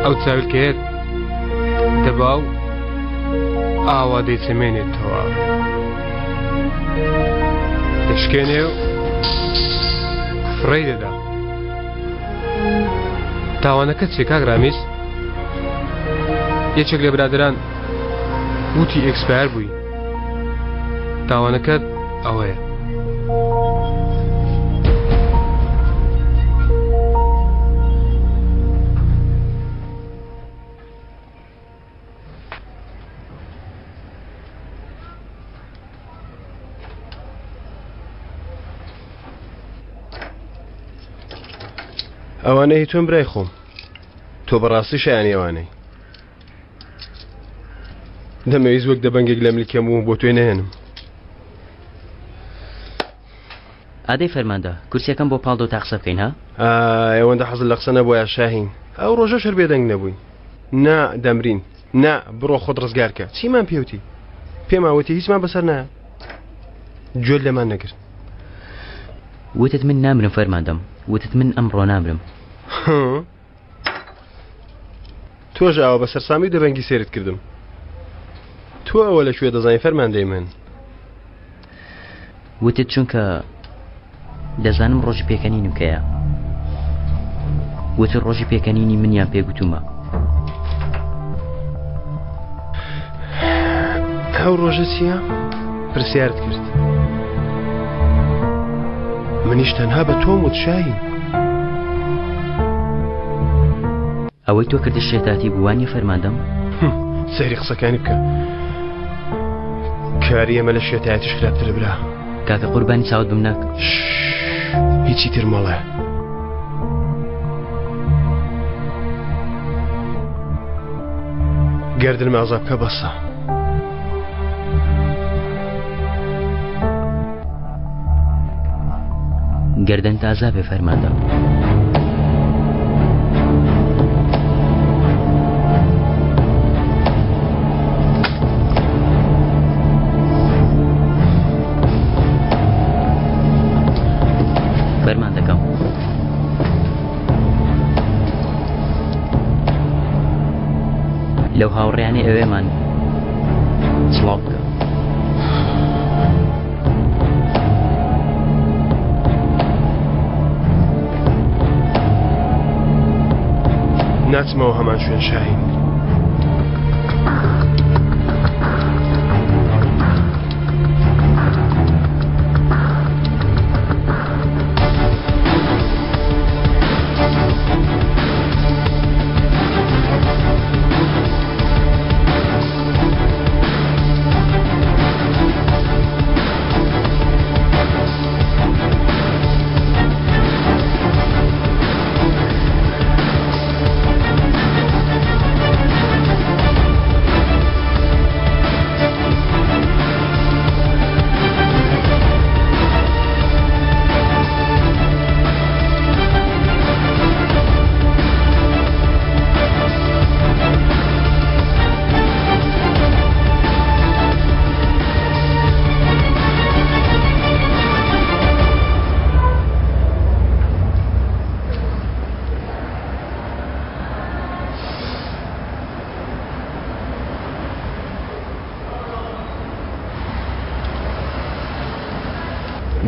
ئەو چاویلکەیەت دەبا و ئاوا دەیچەمێنێتەوە دەشکێنێ و فڕێی دەدا تاوانەکە چیە کاک ڕامیز یەکێک لە برادران وتی ئێکسپایەر بووی تاوانەکەت ئەوەیە. ئەوانە هی تۆن برای خۆم. تۆ بەڕاستی شایانی ئەوانەی. دەمەویست وەک دەبەنگێک لە ملکەم و بۆ توێ نەهێنم. ئادەی فەرماندە، کورسیەکەم بۆ پاڵدە و تا قسە بکەین ها؟ ئای ئەوەندە حەزت لە قسە نەبوایە شاهین. ئەو ڕۆژەش هەر بێدەنگ نەبووین. نا دەمرین. نا بڕۆ خۆت ڕزگار کە. چیمان پێوتی؟ پێمان وتی هیچمان بەسەر نایە. گوێت لێمان نەگرت. وتت من نامرم فەرماندەم. وتت من ئەمڕۆ نامرم. تۆش ئاوا بە سەرسامی و دەبەنگی سەیرت کردم. تۆ ئەوە لە کوێ دەزانی فەرماندەی من؟ وتت چونکە دەزانم ڕۆژی پێکەنینم کەیە. وتت ڕۆژی پێکەنینی منیان پێ گوتوومە. ئەو ڕۆژە چییە؟ پرسیارت کرد. منیش تەنها بە تۆم وت شاهین. ئەوەی تۆ کردت شێتاتی بوو وانیە فەرماندەم؟ سەیری قسەکانی بکە. کاری ئێمە لە شێتایەتیش خراپترە برا. کاکە قوربانی چاوت بم نەک. هیچی تر مەڵێ. گەردنم ئازا بکە بەسە. گەردن تازا بێ فەرماندە. فەرمان دەکەم. لەو هاوڕێیانەی ئەوێمان سڵاو بکە. ناچمەوە هەمان شوێن شاهین.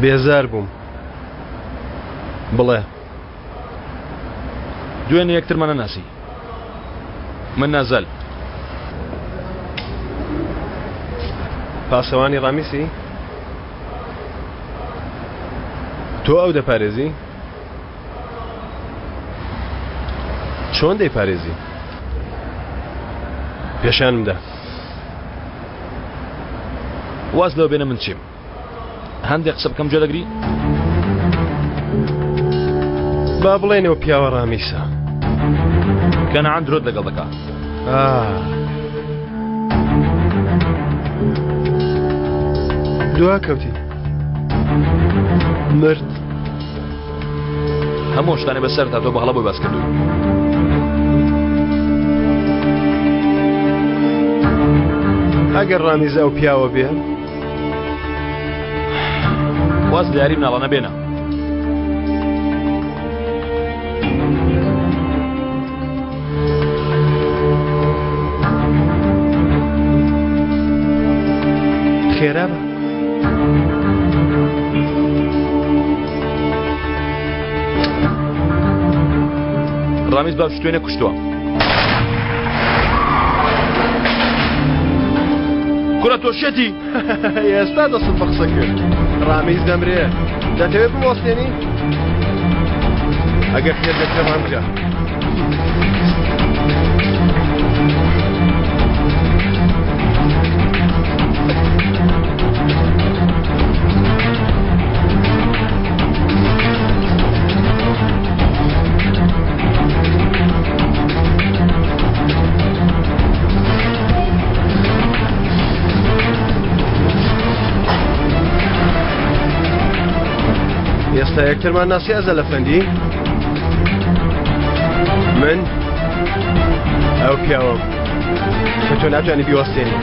بێزار بووم بڵێ دوێنێ یەکترمان نەناسی من نازل پاسەوانی ڕامیسی تۆ ئەو دەپارێزی چۆن دەیپارێزی پێشانم دا واز لەوە بێنە من چیم هەندێک قسە بکەم گوێ دەگری؟ با بڵێنەوە پیاوە ڕامیسە کەنعان درۆت لەگەڵ دەکا دوا کەوتی مرد هەموو شتانە بەسەر تا تۆ بە هەڵە بۆی باس کردووی ئەگەر ڕامیز ئەو پیاوە بێ واز لە یاری مناڵانە بێنە خێرا بە ڕامیز باوکی توێ نەکوشتووە کوڕە تۆ شێتی ئێستا دەستت بە قسە کرد ڕامیز دەمرێ دەتەوێت بوەستێنی ئەگەر پێت دەکرێ ڕامگرە ئێستا یەکترمان ناسی ئەزەل ئەفەندی؟ من ئەو پیاوەم کە تۆ ناتوانی بیوەستێنی.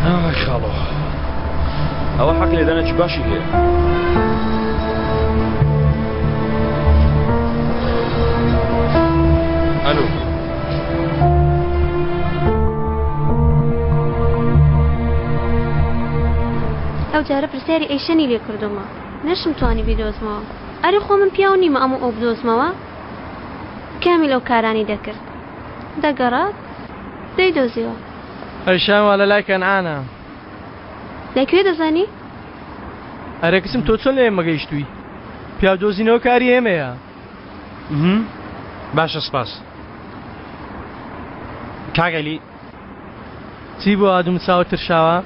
ئای خاڵۆ ئەوە حەق لێدانێکی باشی هەیە ئەلو ئەو جارە پرسیاری ئەیشەنی لێ کردوومە نەشم توانی بیدۆزمەوە ئەرێ خۆ من پیاو نیمە ئەم و ئەو بدۆزمەوە کامیل ئەو کارانی دەکرد دەگەڕا دەیدۆزیەوە. ئەیشان وا لە لای کەنعانە. لە کوێ دەزانی؟ ئەرێ کچم تۆ چۆن لە ئێمە گەیشتووی؟ پیاو دۆزینەوە کاری ئێمەیە. باشە سپاس کاک عەلی. چی بووە ئادوم چاوت ترشاوە؟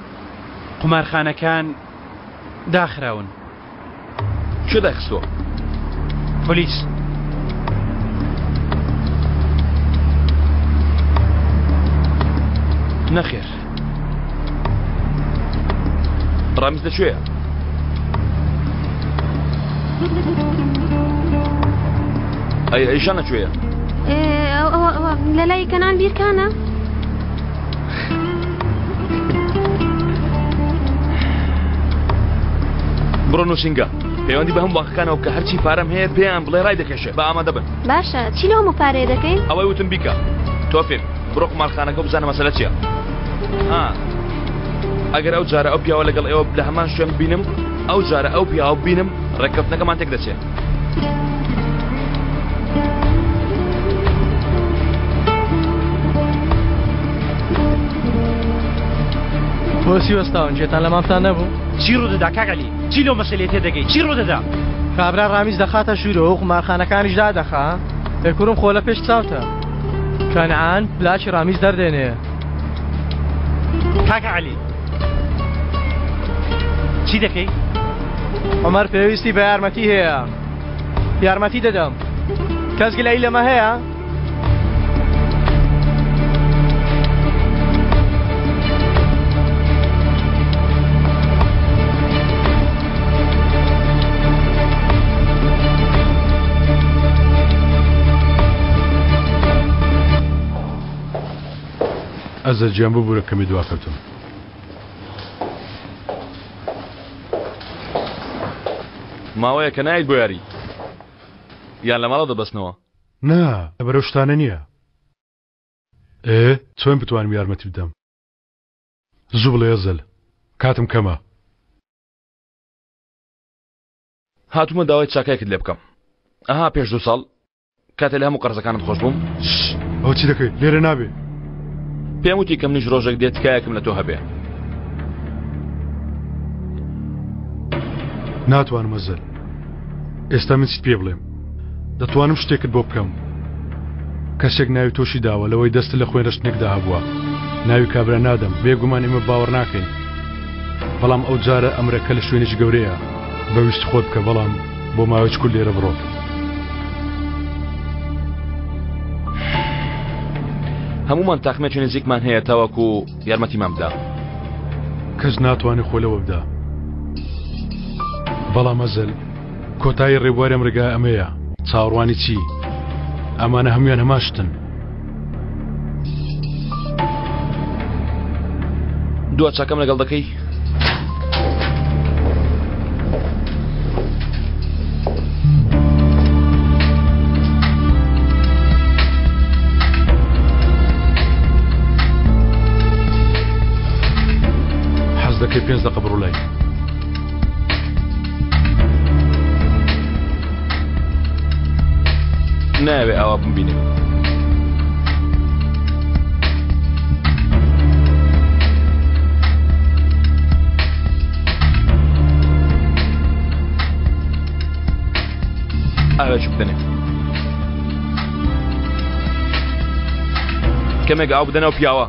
قومارخانەکان داخراون. کێ دایخستووە؟ پۆلیس. نەخێر. ڕامیز لەکوێیە؟ ئەی ئەیشان لەکوێیە؟ لە لای کەنان بیرکانە؟ بڕۆ نووسینگە پەیوەندی بە هەموو بانقەکانەوە بکە هەرچی پارەم هەیە پێیان بڵێ ڕای دەکێشێ بە ئامادە بن باشە چی لەو هەموو پارەیە دەکەین؟ ئەوەی وتم بیکە تۆفیق بڕۆ قومارخانەکە و بزانە مەسەلە چییە ها ئەگەر ئەو جارە ئەو پیاوە لەگەڵ ئێوە لە هەمان شوێن ببینم ئەو جارە ئەو پیاوە ببینم ڕێککەوتنەکەمان تێک دەچێ بۆچی وەستاون گوێتان لە مامتان نەبوو؟ چی ڕوودەدا کاک عەلی؟ چی لەو مەسەلەیە تێدەگەی؟ چی ڕوودەدا؟ کابرا ڕامیز دەخاتە ژوورەوە و قومارخانەکانیش دادەخا. ئێ کوڕم خۆ لە پێش چاوتە. کەنعان پلاکی ڕامیز دەردێنێ. کاکە عەلی چی دەکەی؟ عومەر پێویستی بە یارمەتی هەیە. یارمەتی دەدەم. کەس گلەیی لەمە هەیە؟ ئەزە گیان ببورە کەمی دواکەوتم. ماوەیەکە نایەیت بۆ یاری یان لە ماڵەوە دەبەستنەوە؟ نا لەبەر ئەو شتانە نییە. ئێ چۆن بتوانم یارمەتی بدەم؟ زوو بڵێ ئەزەل کاتم کەمە. هاتوومە داوای چاکەیەکت لێ بکەم. ئەها پێش دوو ساڵ کاتێ لە هەموو قەرزەکانت خۆش بووم. ئەوە چی دەکەی؟ لێرە نابێ. پێم وتی کە منیش ڕۆژێک دێ تکایەکم لە تۆ هەبێ. ناتوانم ئەزەل. ئێستا من چیت پێ بڵێم؟ دەتوانم شتێکت بۆ بکەم. کەسێک ناوی تۆشی داوە لەوەی دەستت لە خوێنڕشتنێکدا هەبووە. ناوی کابرا نادەم، بێگومان ئێمە باوەڕ ناکەین. بەڵام ئەو جارە ئەمرەکە لە شوێنێکی گەورەیە. بە ویستی خۆت بکە بەڵام بۆ ماوەیەکی کورت لێرە بڕۆ. هەموومان تاقمێکی نزیکمان هەیە تاوەکو یارمەتیمان بدا. کەس ناتوانێت خۆ لەوە بدا. بەڵام ئەزەل کۆتایی ڕێبواری ئەم ڕێگا ئەمەیە. چاوەڕوانی چی؟ ئەمانە هەموویان هەمان شتن. دوا چاکەم لەگەڵ دەکەی؟ حەز دەکەی پێنج دەقە بڕۆ لای. نایەوێ ئاوا بمبینێ. ئاوێکی بدەنێ. کەمێک ئاو بدەنەوە پیاوە.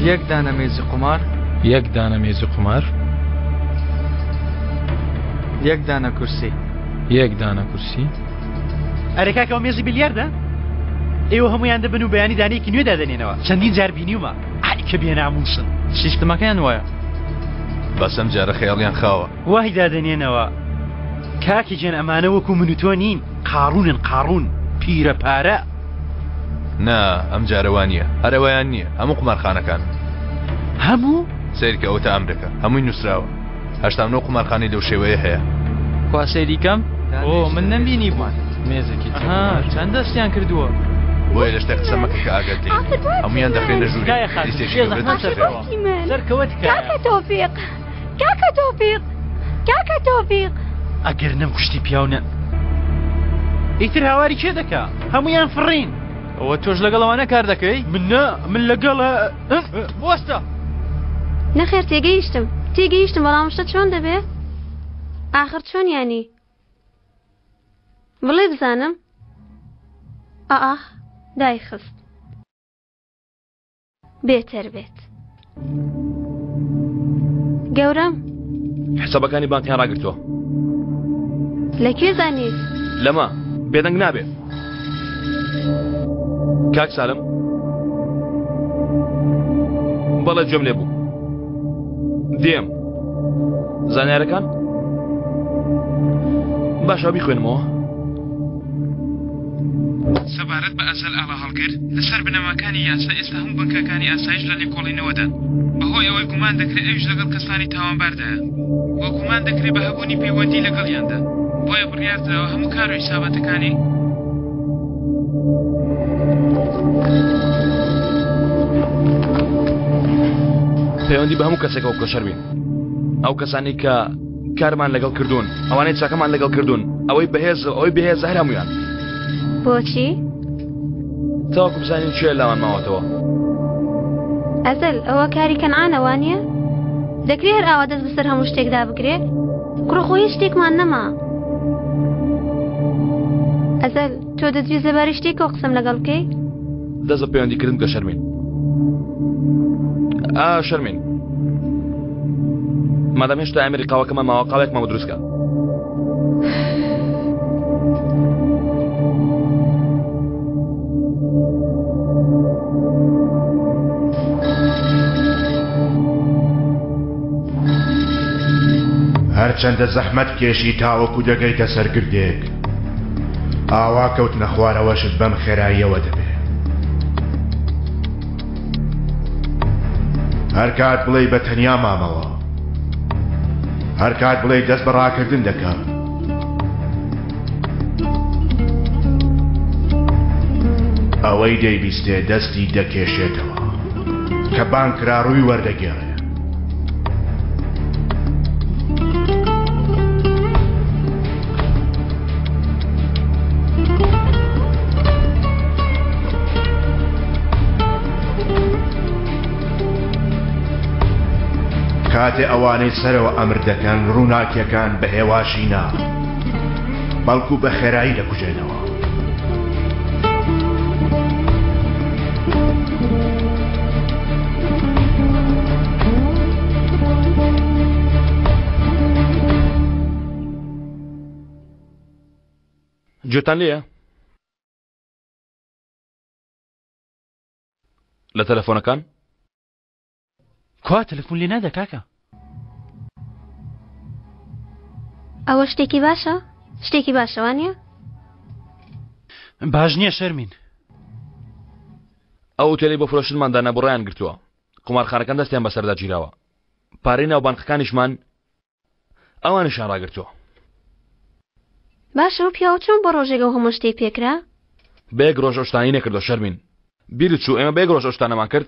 یەک دانە مێزی قومار. یەک دانە مێزی قومار. یەک دانە کورسی. یەک دانە کورسی. ئەرێ کاکە ئەو مێزی بیلیاردە؟ ئێوە هەموویان دەبن و بەیانی دانەیەکی نوێ دادەنێنەوە چەندین جار بینیومە ئای کە بێنامووسن. سیستمەکەیان وایە. بەس ئەم جارە خەیاڵیان خاوە. وای دادەنێنەوە کاکی گیان ئەمانە وەکو من و تۆ نین قاڕوونن قاڕوون پیرە پارە. نا ئەم جارە وا نییە هەر ئەوەیان نییە هەموو قومارخانەکان. هەموو؟ سەیرکە ئەوەتا ئەمرەکە هەمووی نووسراوە 89 قومارخانەی لەو شێوەیە هەیە. کوا سەیری کەم؟ ئۆ من نەمبینی بوو. مێزێکی ئەها چەند دەستیان کردووە. بۆیە لە شتێک قسە مەکە کە ئاگات لێی نییە هەموویان دەخرێنە ژوورێک لیستێکی گەورە دروست دەکرێت. سەرکەوە تکایە. کاکە تۆفیق کاکە تۆفیق کاکە تۆفیق. ئەگەر نەمکوشتی پیاو نە ئیتر هاواری کێ دەکا هەموویان فڕین. ئەوە تۆش لەگەڵ ئەوانە کار دەکەی؟ من نا من لەگەڵ بوەستە. نەخێر تێگەیشتم تێگەیشتم بەڵام شتە چۆن دەبێ؟ ئاخر چۆن یانی؟ بڵێ بزانم ئاخ دایخست. بێتەر بێت گەورەم. حسابەکانی بانقیان ڕاگرتووە. لە کوێ زانیت؟ لەمە بێدەنگ نابێ. کاک سالم بەڵێ گوێم لێ بوو. دێم. زانیارەکان؟ باشە بیخوێنمەوە. سەبارەت بە ئەزەل ئاڵاهەڵگر، لەسەر بنەماکانی یاسا ئێستا هەموو بنکەکانی ئاسایش لە لێکۆڵینەوەدان، بەهۆی ئەوەی گومان دەکرێ ئەویش لەگەڵ کەسانی تاوانباردایە و گومان دەکرێ بە هەبوونی پەیوەندی لەگەڵیاندا، بۆیە بڕیاردراوە هەموو کار و حیساباتەکانی. پەیوەندی بە هەموو کەسێکەوە بکە شەرمین، ئەو کەسانەی کە کارمان لەگەڵ کردوون، ئەوانەی چاکەمان لەگەڵ کردوون، ئەوەی بەهێزە و ئەوەی بێهێزە هەر هەموویان. بۆچی؟ تاوەکو بزانین کێ لامان ماوەتەوە. ئەزەل، ئەوە کاری کەنعانە وانییە؟ دەکرێ هەر ئاوا دەست بەسەر هەموو شتێکدا بگرێ؟ کوڕە خۆ هیچ شتێکمان نەما. ئەزەل، تۆ دەتویست لەبارەی شتێکەوە قسەم لەگەڵ بکەی؟ دەست بە پەیوەندیکردن بکە شەرمین. ئا شەرمین. مادام هێشتا ئامێری قاوەکەمان ماوە قاوێکمان بۆ دروست کە. هەرچەندە زەحمەت کێشی تاوەکو دەگەیتە سەر گردێک ئاوا کەوتنە خوارەوەشت بەم خێراییەوە دەبێ هەرکات بڵێی بە تەنیا مامەوە هەرکات بڵێی دەست بە ڕاکردن دەکەم ئەوەی دەیبیستێ دەستی دەکێشێتەوە کە بانگ کرا ڕووی وەردەگێڕێ. کاتێ ئەوانەی سەرەوە ئەمر دەکەن ڕووناکیەکان بە هێواشی نا بەڵکو بە خێرایی دەکوژێنەوە. گوێتان لێیە؟ لە تەلەفۆنەکان؟ کوا تەلەفۆن لێ نادا کاکە؟ ئەوە شتێکی باشە؟ شتێکی باشە وانە؟ باش نییە شەرمین. ئەو ئوتێلەی بۆ فرۆشتنمان دانا بڕیان گرتووە قومارخانەکان دەستیان بەسەردا گیراوە پارەی ناو بانقەکانیشمان ئەوانیشیان ڕاگرتووە. باشە ئەو پیاوە چۆن بۆ ڕۆژێک ئەو هەموو شتەی پێکرا؟ بە یەک ڕۆژ ئەو شتانەی نەکردووە شەرمین. بیرت چوو ئێمە بە یەک ڕۆژ ئەو شتانەمان کرد؟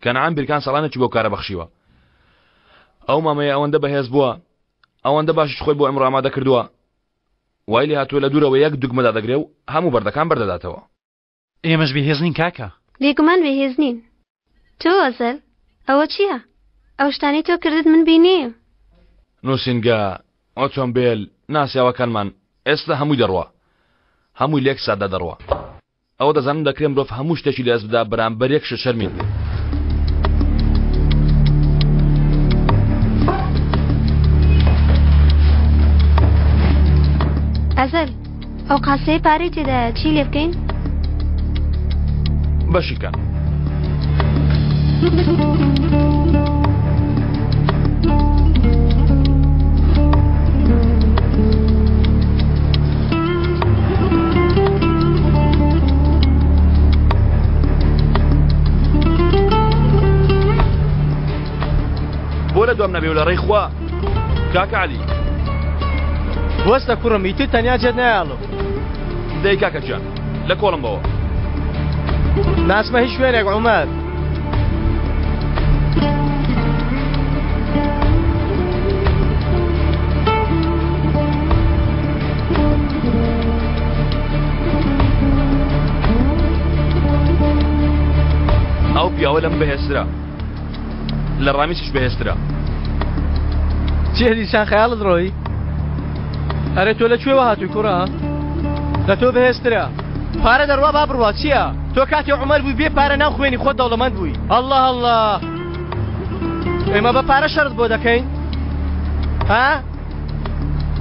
کەنعان بیرکان ساڵانێکی بەو کارە بەخشیوە. ئەو مامەیە ئەوەندە بەهێز بووە، ئەوەندە باشیش خۆی بۆ ئەمڕۆ ئامادە کردووە، وای لێ هاتووە لە دوورەوە یەک دوگمە دادەگرێ و هەموو بەردەکان بەردەداتەوە. ئێمەش بێهێز نین کاکە. بێگومان بێهێز نین. تۆ ئەزەل، ئەوە چییە؟ ئەو شتانەی تۆ کردت من بینیم. نووسینگە، ئۆتۆمبێل، ناسیاوەکانمان، ئێستا هەمووی دەڕوا. هەمووی لە یەک ساتدا دەڕوا. ئەوە دەزانم دەکرێ مرۆڤ هەموو شتێکی لەدەست بدا بەرامبەر یەک شت شەرمین. ئەزەل، ئەو قاسەی پارەی تێدایە چی لێ بکەین؟ بەشی کەن. بۆ لە دوام نەبێ و لە ڕێی خوا کاکە عەلی. وەستە کوڕم ئیتر تەنیا جێت نایەڵم. دەی کاکە گیان لە کۆڵم بەوە. ناچمە هیچ شوێنێک عومەر. ئەو پیاوە لەم بەهێزترە لە ڕامیسیش بەهێزترە. چیە دیسان خەیاڵت ڕۆی؟ ئەرێ تۆ لە کوێوە هاتووی کوڕە؟ لە تۆ بەهێزترە. پارە دەڕوا با بڕوا چییە؟ تۆ کاتێ عومەر بووی بێ پارە ناو خوێنی خۆت دەوڵەمەند بووی. ئەڵڵا ئەڵڵا ئێمە بە پارە شەرت بۆ دەکەین؟ ها؟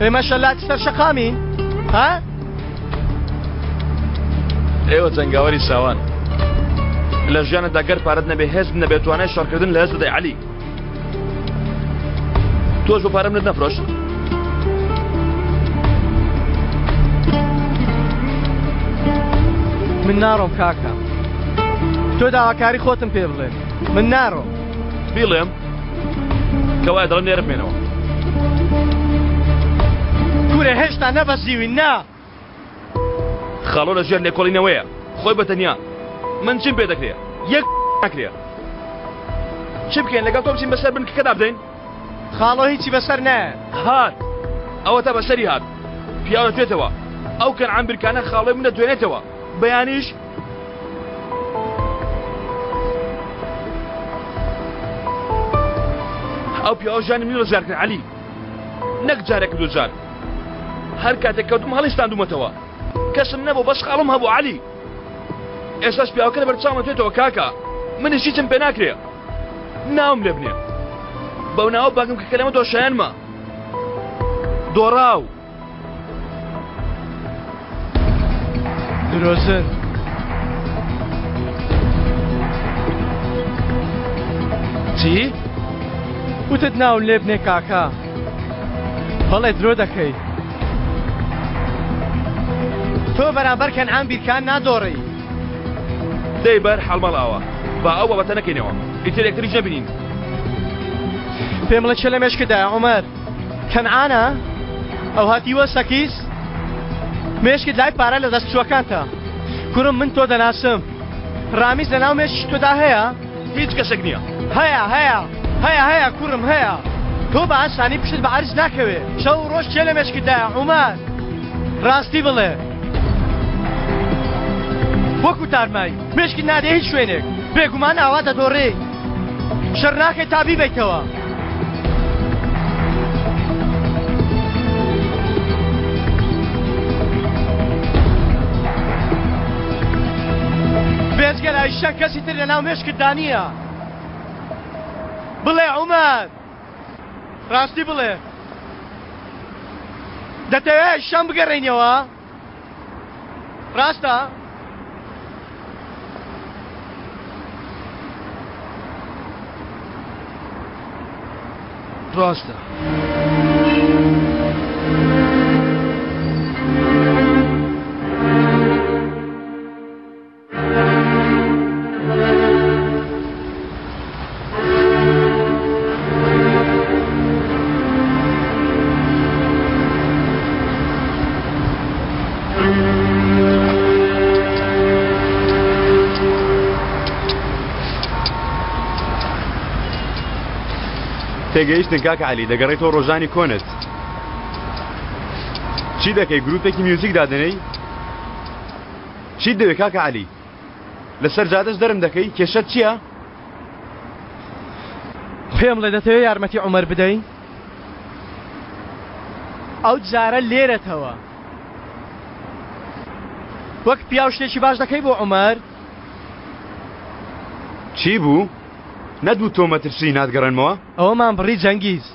ئێمە شەلاتی سەر شەقامین؟ ها؟ ئێوە جەنگاوەری ساوان لە ژیانتدا گەر پارەت نەبێ هێزت نەبێ توانای شەڕکردن لە هێز دەدەی عەلی تۆش بۆ پارە منت نەفرۆشت من ناڕۆم کاکە تۆ داواکاری خۆتم پێ بڵێ من ناڕۆم بیڵێم کەوایە دەڵێم لێرە بمێنەوە کورە هێشتا نەبەزیوین نا خاڵۆ لە ژێر لێکۆڵینەوەیە خۆی بە تەنیا من چیم پێ دەکرێ یەک ناکرێ چی بکەین لەگەڵ تۆ بچین بەسەر بنکەکەدا بدەین خاڵۆ هیچی بەسەر نایە هات ئەوە تا بەسەری هات پیاو دەتوێتەوە ئەو کەنعان بیرکانە خاڵۆی من دەتوێنێتەوە بەیانیش ئەو پیاوە ژیانی منی ڕزگار کرد عەلی نەک جارێک و دووجار هەر کاتێک کەوتم هەڵیستاندومەتەوە کەسم نەبوو بەس خاڵم هەبوو عەلی ئێستاش پیاوەکە لەبەر چاومە توێتەوە کاکە منیش هیچم پێ ناکرێ ناوم لێ بنێ بەو ناوە بانگم کە کەلەمە دۆشایانمە دۆڕاو درۆزن چی؟ وتت ناوم لێ بنێ کاکە بەڵێ درۆ دەکەی تۆ بەرامبەر کەنعان بیرکان نادۆڕی دەی بەر حاڵ ماڵئاوا با ئەو بابەتە نەکەینەوە ئیتر یەکتریش نەبینین. پێم بڵێ چێ لە مێشکتدایە عومەر؟ کەنعانە؟ ئەو هاتیوە سەکیس؟ مێشکت لای پارە لە دەست چووەکانتە. کوڕم من تۆ دەناسم. ڕامیز لە ناو مێشکی تۆدا هەیە؟ هیچ کەسێک نییە. هەیە هەیە هەیە هەیە کوڕم هەیە. تۆ بە ئاسانی پشتت بە عەرز ناکەوێ. شەو و ڕۆژ کێ لە مێشکتدایە عومەر؟ ڕاستی بڵێ. وەکو تارمایی مێشکت نادێ هیچ شوێنێک. بێگومان ئاوا دەدۆڕێی. شەڕ ناکەی تا بیبەیتەوە. بێجگە لە ئایشە کەسی تر لەناو مێشکتدا نییە. بڵێ عومەر، ڕاستی بڵێ. دەتەوێ ئایشەم بگەڕێنیەوە؟ ڕاستە؟ ڕاستە. تێگەیشتن کاکە عەلی دەگەڕێیتەوە ڕۆژانی کۆنت چی دەکەی گروپێکی میوزیک دادەنێی چیت دەوێ کاکە عەلی لەسەر جادەش دەرم دەکەی کێشەت چییە؟ پێم ڵێ دەتەوێ یارمەتی عومەر بدەی؟ ئەو جارە لێرەتەوە وەک پیاو شتێکی باش دەکەی بۆ عومەر؟ چی بوو؟ نەتبوو تۆ مەترسی ناتگەڕێنمەوە؟ ئەوەمان بڕی جەنگیز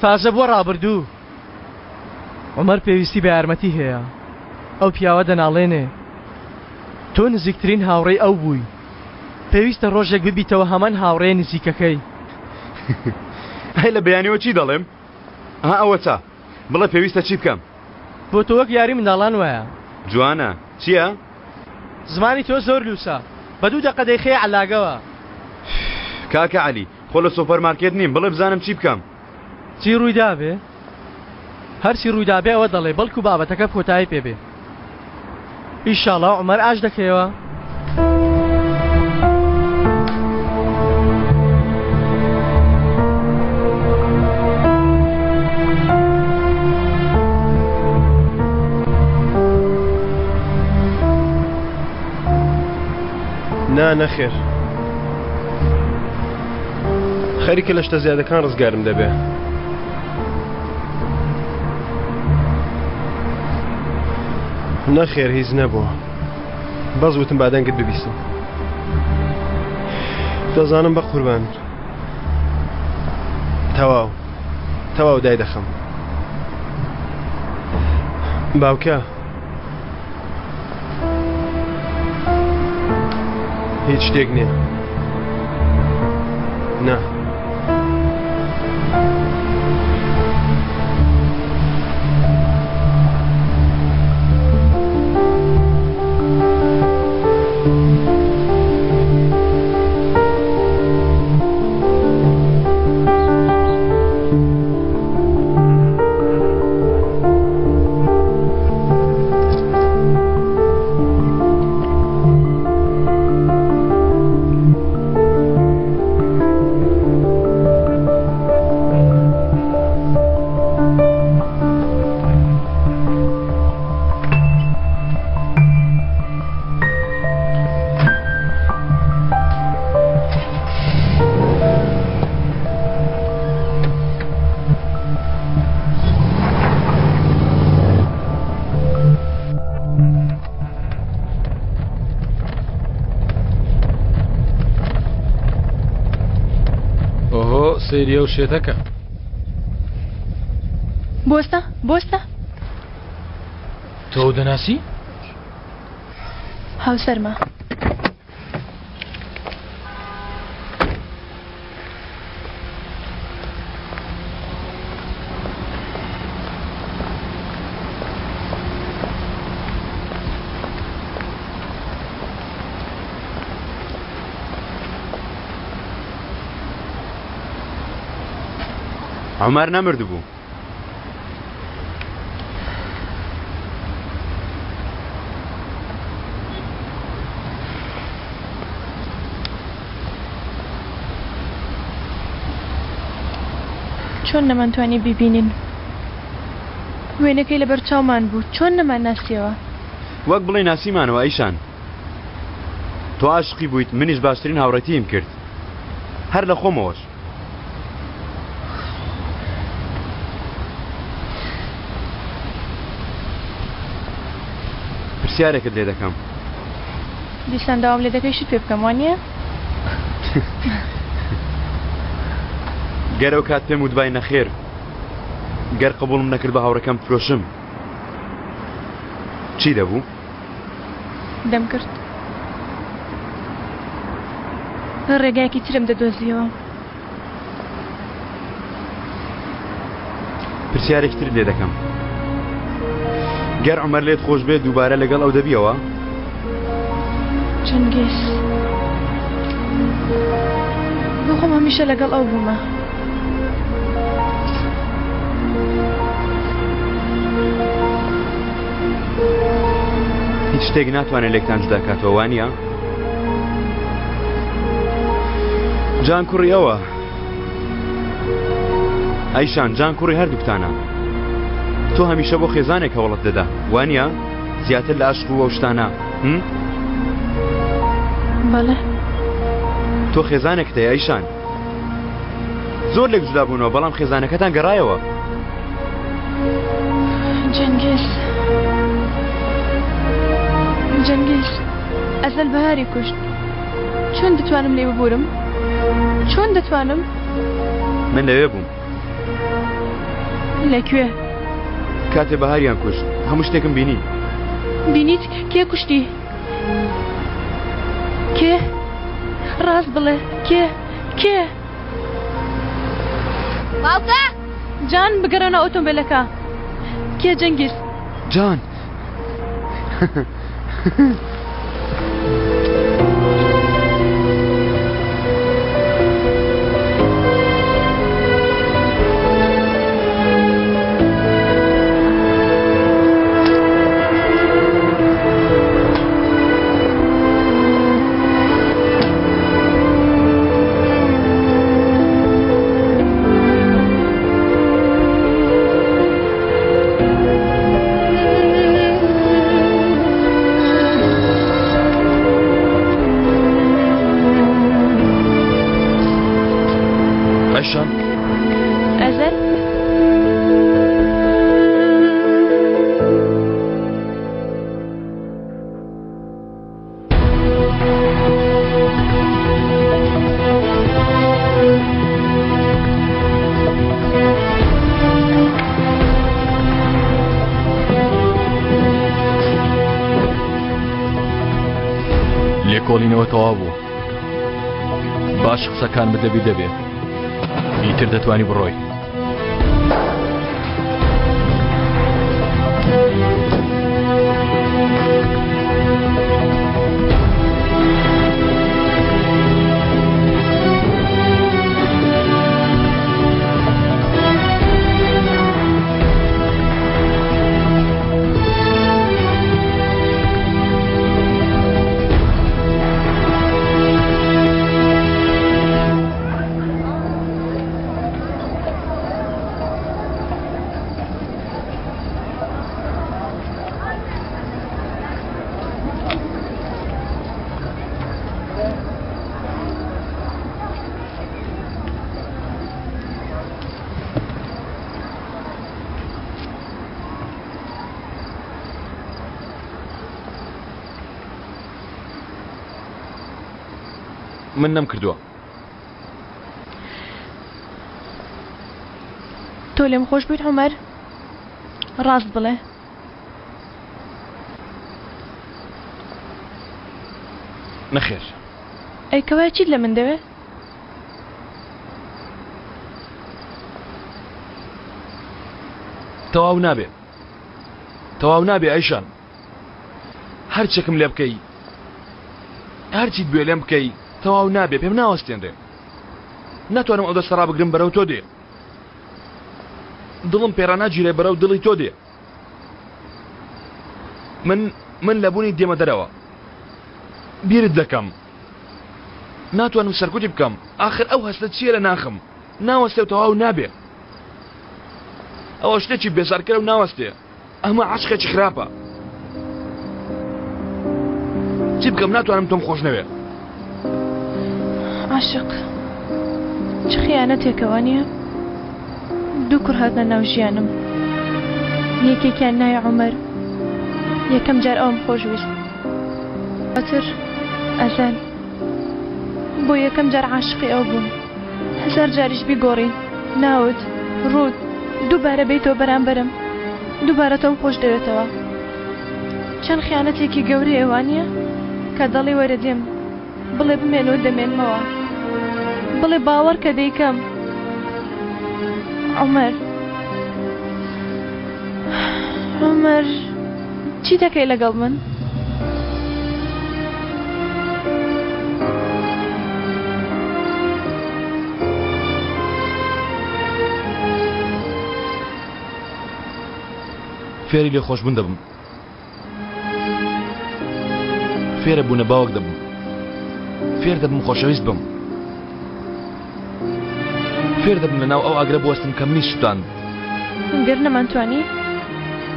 تازە بووە ڕابردوو عومەر پێویستی بە یارمەتی هەیە ئەو پیاوە دەناڵێنێ تۆ نزیکترین هاوڕێی ئەو بووی پێویستە ڕۆژێک ببیتەوە هەمان هاوڕێ نزیکەکەی. ئەی لە بەیانیەوە چی دەڵێم؟ ها ئەوەتا بڵێ پێویستە چی بکەم؟ بۆ تۆ وەک یاری منداڵان وایە. جوانە چییە؟ زمانی تۆ زۆر لووسە بە دوو دەقە دەیخەیە عەلاگەوە. کاکە عەلی خۆ لە سۆپەر مارکێت نیم بڵێ بزانم چی بکەم؟ چی ڕوویدابێ؟ هەرچی ڕوویدابێ ئەوە دەڵێ بەڵکو بابەتەکە کۆتایی پێ بێ. ئیشاڵا عومەر ئاش دەکەیەوە. نا نەخێر خەریکە لە شتە زیادەکان ڕزگارم دەبێ. نەخێر هیچ نەبووە بەس وتم با دەنگت ببیستم دەزانم بە قوربان تەواو تەواو دای دەخەم باوکە هیچ شتێک نییە نا ئۆهۆ سەیری ئەو شێتەکە. بۆستە بۆستە. تۆ ئەو دەناسی؟ هاوسەرمە. عومەر نەمردبوو. چۆن نەمانتوانی بیبینین؟ وێنەکەی لەبەر چاومان بوو، چۆن نەمانناسیەوە؟ وەک بڵێی ناسیمانەوە ئەیشان. تۆ عاشقی بوویت، منیش باشترین هاوڕێتییم کرد. هەر لە خۆمەوەش. پرسیارێکت لێ دەکەم. دیسان داوام لێ دەکەی شت پێ بکەم وانییە؟ گەر ئەو کات پێم وتبای نەخێر، گەر قبوڵم نەکرد بە هاوڕێکەم بفرۆشم، چی دەبوو؟ دەمکرد. ڕێگایەکی ترم دەدۆزیەوە. پرسیارێکی ترت لێ دەکەم. گەر عومەر لێت خۆش بێت دووبارە لەگەڵ ئەو دەبیەوە؟ چنگیز بۆ خۆم هەمیشە لەگەڵ ئەو بوومە. هیچ شتێک ناتوانێت لێکتان جودا کاتەوە وانە؟ جان کوڕی ئەوە ئەیشان جان کوڕی هەردووکتانە تۆ هەمیشە بۆ خێزانێک هەوڵت دەدا وانە زیاتر لە ئەشق و ئەو شتانە بەڵێ تۆ خێزانێکت هەیە ئەیشان. زۆر لێک جودا بوونەوە بەڵام خێزانەکەتان گەڕایەوە. جەنگیز جەنگیز ئەزەل بەهاری کوشت چۆن دەتوانم لێ ببورم چۆن دەتوانم من لەوێ بووم لەکوێ کاتێ بەهاریان کوشت هەموو شتێکم بینی بینیت کێ کوشتی کێ ڕاست بڵێ کێ کێ باوکە جان بگەڕێنە ئۆتۆمبیلەکە کێ جەنگیز جان ئەیشان ئەزەل لێکۆڵینەوە تەواو بوو باش قسەکان بدەبی دەبێ ئیتر دەتوانی بڕۆی. من نەمکردووە. تۆ لێم خۆش بوویت عومەر؟ ڕاست بڵێ. نەخێر. ئەی کەوایە چیت لە من دەوێ؟ تەواو نابێ. تەواو نابێ ئەیشان. هەرچێکم لێ بکەی هەرچیت بوێ لێم بکەی تەواو نابێ پێم ناوەستێنرێ ناتوانم ئەو دەستە ڕابگرم بەرەو تۆ دێ دڵم پێڕاناگیرێ بەرەو دڵی تۆ دێ من من لە بوونی دێمە دەرەوە بیرت دەکەم ناتوانم سەرکوتی بکەم ئاخر ئەو هەستە چییە لە ناخم ناوەستێ و تەواو نابێ ئەوە شتێکی بێزارکەرە و ناوەستێ ئەمە عەشقێکی خراپە چی بکەم ناتوانم تۆم خۆش نەوێ عاشق چ خیانەتێکە وانییە؟ دوو کوڕ هاتنە ناو ژیانم یەکێکیان ناوی عومەر یەکەم جار ئەوم خۆش ویست دواتر ئەزەل بۆ یەکەم جار عاشقی ئەو بووم هەزار جاریش بیگۆڕی ناوت ڕووت دووبارە بێیتەوە بەرامبەرم دووبارە تۆم خۆش دەوێتەوە چەند خیانەتێکی گەورەیە وانییە کە دەڵێ وەرە دێم بڵێ بمێنەوە دەمێنمەوە بڵێ باوەڕ کە دەیکەم عومەر عومەر چی دەکەی لەگەڵ من؟ فێری لێخۆشبوون دەبم فێرە بوونە باوک دەبم فێر دەبم خۆشەویست بم فێر دەبم لەناو ئەو ئاگرە بوەستم کە منی سوتاند. گەر نەمانتوانی؟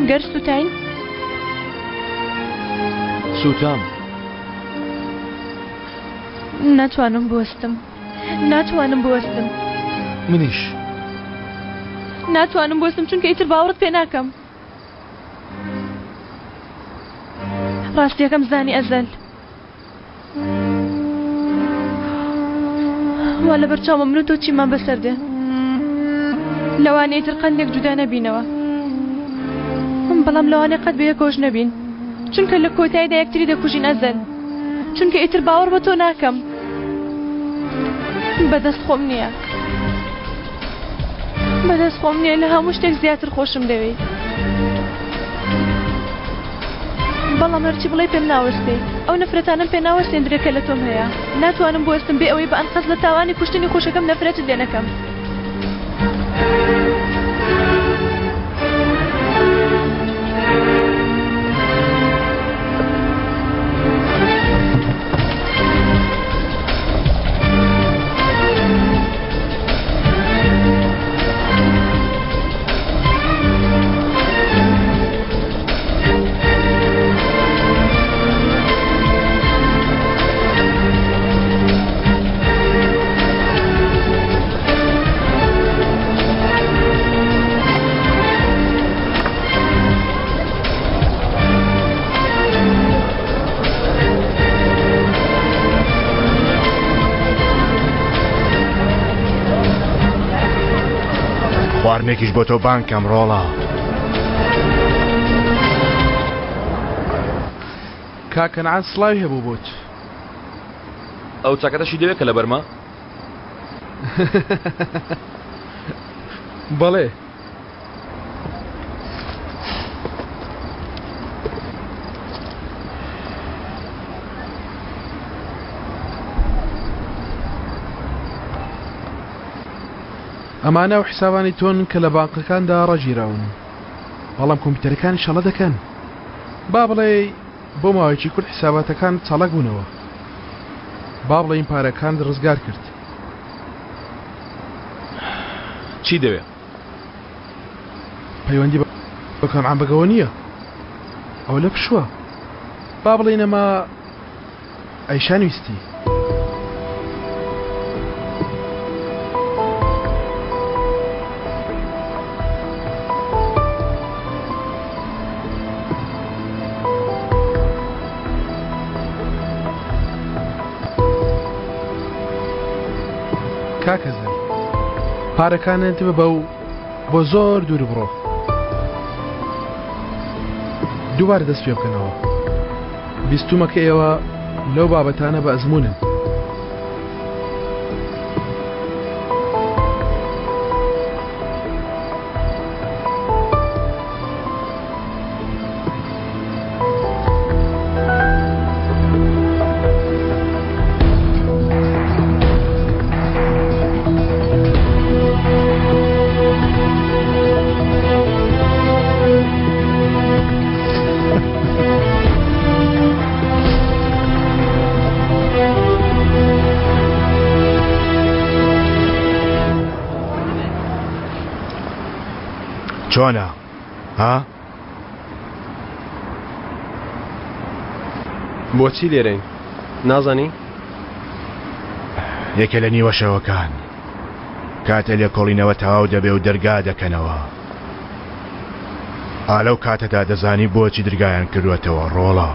گەر سوتاین؟ سوتام. ناتوانم بوەستم. ناتوانم بوەستم. منیش. ناتوانم بوەستم چونکە ئیتر باوەڕت پێ ناکەم. ڕاستیەکەم زانی ئەزەل. وا لەبەر چاومە من و تۆ چیمان بەسەر دێ. لەوانەیە ئیتر قەت لێک جودا نەبینەوە. بەڵام لەوانەیە قەت بەیەکەوەش نەبین. چونکە لە کۆتاییدا یەکتری دەکوژین ئەزەل. چونکە ئیتر باوەڕ بە تۆ ناکەم. بەدەست خۆم نییە. بەدەست خۆم نییە لە هەموو شتێک زیاتر خۆشم دەوێی. بەڵام هەرچی بڵێی پێم ناوەستێ. ئەو نەفرەتانەم پێ ناوەستێندرێ کە لە تۆم هەیە. ناتوانم بوەستم بێ ئەوەی بە ئەنقەست لە تاوانی کوشتنی خوشکەکەم نەفرەتت لێ نەکەم. خواردنێکیش بۆ تۆ بانگ کەم ڕۆڵە. کاک کەنعان سڵاوی هەبوو بۆت. ئەو چاکەتەشی دەوێ کە لەبەرمە؟ بەڵێ. ئەمانە ئەو حیسابانەی تۆن کە لە بانقەکاندا ڕاگیراون، بەڵام کۆمپیوتەرەکانی شەڵە دەکەن. با بڵێی بۆ ماوەیەکی کورت حیساباتەکانت چالاک بوونەوە. با بڵێین پارەکانت ڕزگار کرد. چی دەوێ؟ پەیوەندی بە کەنعان بەگەوە نییە. ئەوە لە پشووە. با بڵێین ئەمە ئەیشان ویستی. کاکە زەل پارەکانت ببە و بۆ زۆر دوور بڕۆ دووبارە دەست پێ بکەنەوە بیستومە کە ئێوە لەو بابەتانە بە ئەزموونن. چۆنە ها؟ بۆچی لێرەین نازانی؟ یەکێ لە نیوە شەوەکان کاتێ لێکۆڵینەوە تەواو دەبێ و دەرگا دەکەنەوە ئا لەو کاتەدا دەزانی بۆچی درگایان کردووەتەوە ڕۆڵە.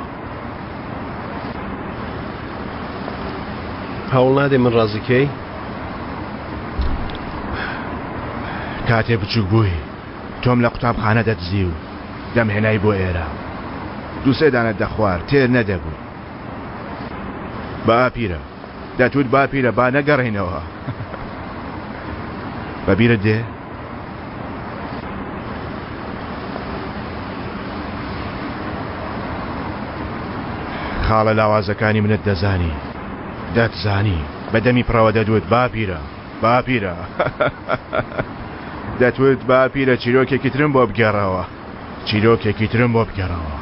هەوڵ نادەی من ڕازی کەی؟ کاتێ بچووک بووی تۆم لە قوتابخانە دەدزی و دەمهێنای بۆ ئێرە دووسێ دانەت دەخوارد تێر نەدەبووی باپیرە دەتوت باپیرە با نەگەڕێینەوە بەبیرت دێ؟ خاڵە لاوازەکانی منت دەزانی دەتزانی بە دەمی پڕەوە دەدوت باپیرە باپیرە دەتوت باپیرە چیرۆکێکی ترم بۆ بگێڕەوە چیرۆکێکی ترم بۆ بگێڕەوە.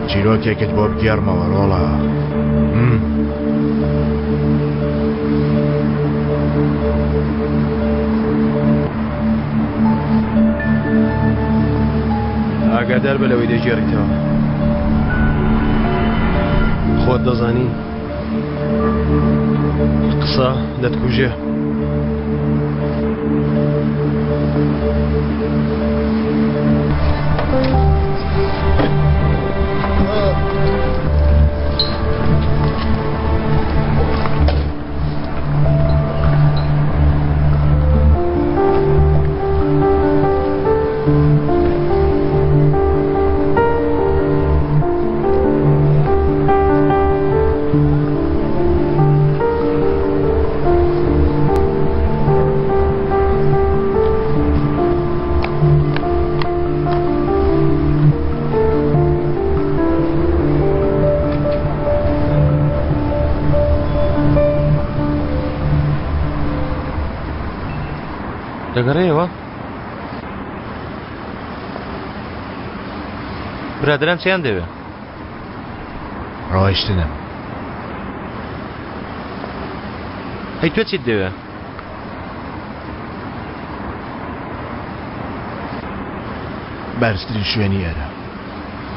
چیرۆکێکت بۆ بگێڕمەوە ڕۆڵە. ئاگادار بە لەوەی دەگێڕیتەوە. خۆت دەزانی قسە دەتکوژێ. دەگەڕێیەوە؟ برادران چیان دەوێ؟ ڕۆیشتنم. هەی تۆ چیت دەوێ؟ بەرزترین شوێنی ئێرە،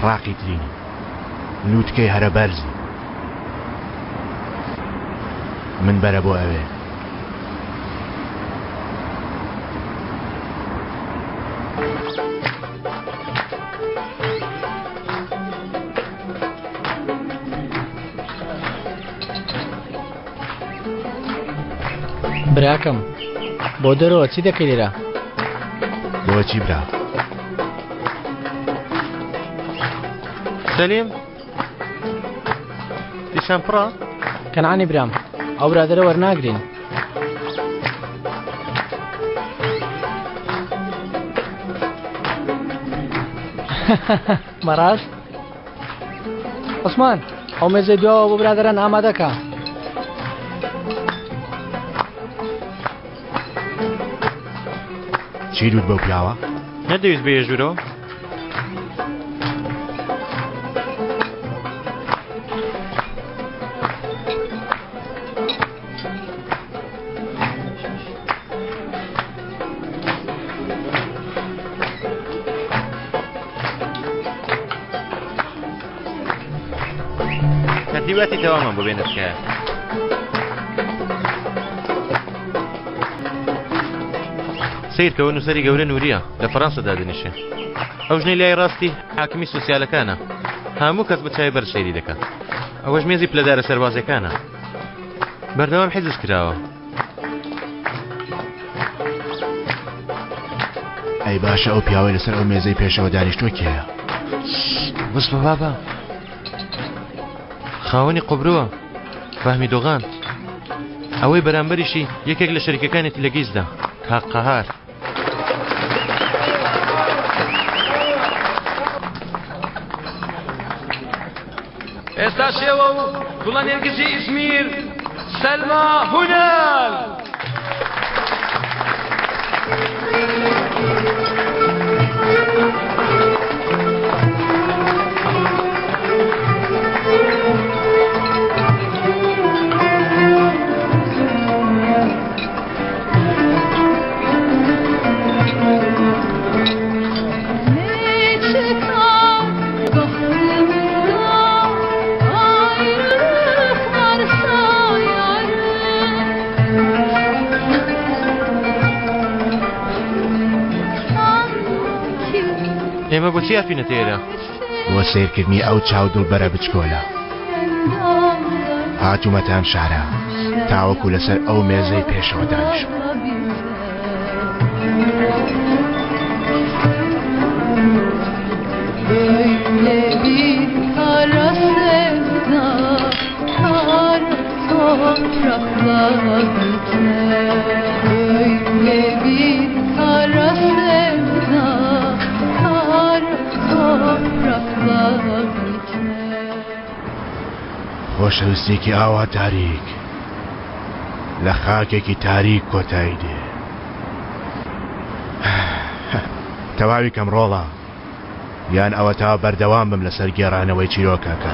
ڕاقیترینی، لووتکەی هەرە بەرزی. من بەرە بۆ ئەوێ. براکەم بۆ دەرەوە چی دەکەی لێرە؟ بۆچی برا؟ سەلیم دیسان پڕە؟ کەنعانی برام ئەو برادەرە وەرناگرین. بەڕاست؟ عوسمان ئەو مێزەی دواوە بۆ برادەران ئامادەکە. چی دوت بەو پیاوە؟ نەدەویست بێیە ژوورەوە؟ تەرتیباتی تەوامان بۆ بێنە تکایە. سەیرکەوە نووسەری گەورە نووریە لە فەرەنسا دادەنیشێ. ئەو ژنەی لای ڕاستی حاکمی سۆسیالەکانە. هەموو کەس بە چاوی بەرز سەیری دەکات. ئەوەش مێزی پلەدارە سەربازیەکانە. بەردەوام حیزز کراوە. ئەی باشە ئەو پیاوەی لەسەر ئەو مێزەی پێشەوە دانیشتووە کێیە؟ بەس بە بابە خاوەنی قوبرووە فەهمی دۆغان ئەوەی بەرامبەریشی یەکێک لە شەریکەکانێتی لە گیزدا کاک قەهار. ئێستا شێوە و گوڵە نێرگزی ئیزمیر سەلما هونەر. ئێمە بۆچی هاتوینەتە ئێرە؟ بۆ سەیرکردنی ئەو چاو دڵبەرە بچکۆلە هاتوومەتە ئەم شارە تاوەکو لەسەر ئەو مێزەی پێشەوە دانیشم. Böyle bir kara sevda kar toprakla biter. Böyle bir kara sevda kar toprakla biter. خۆشەویستیەکی ئاوا تاریک لە خاکێکی تاریک کۆتایی دێ. تەواوی کەم ڕۆڵە یان ئەوەتا بەردەوام بم لەسەر گێڕانەوەی چیرۆکەکە.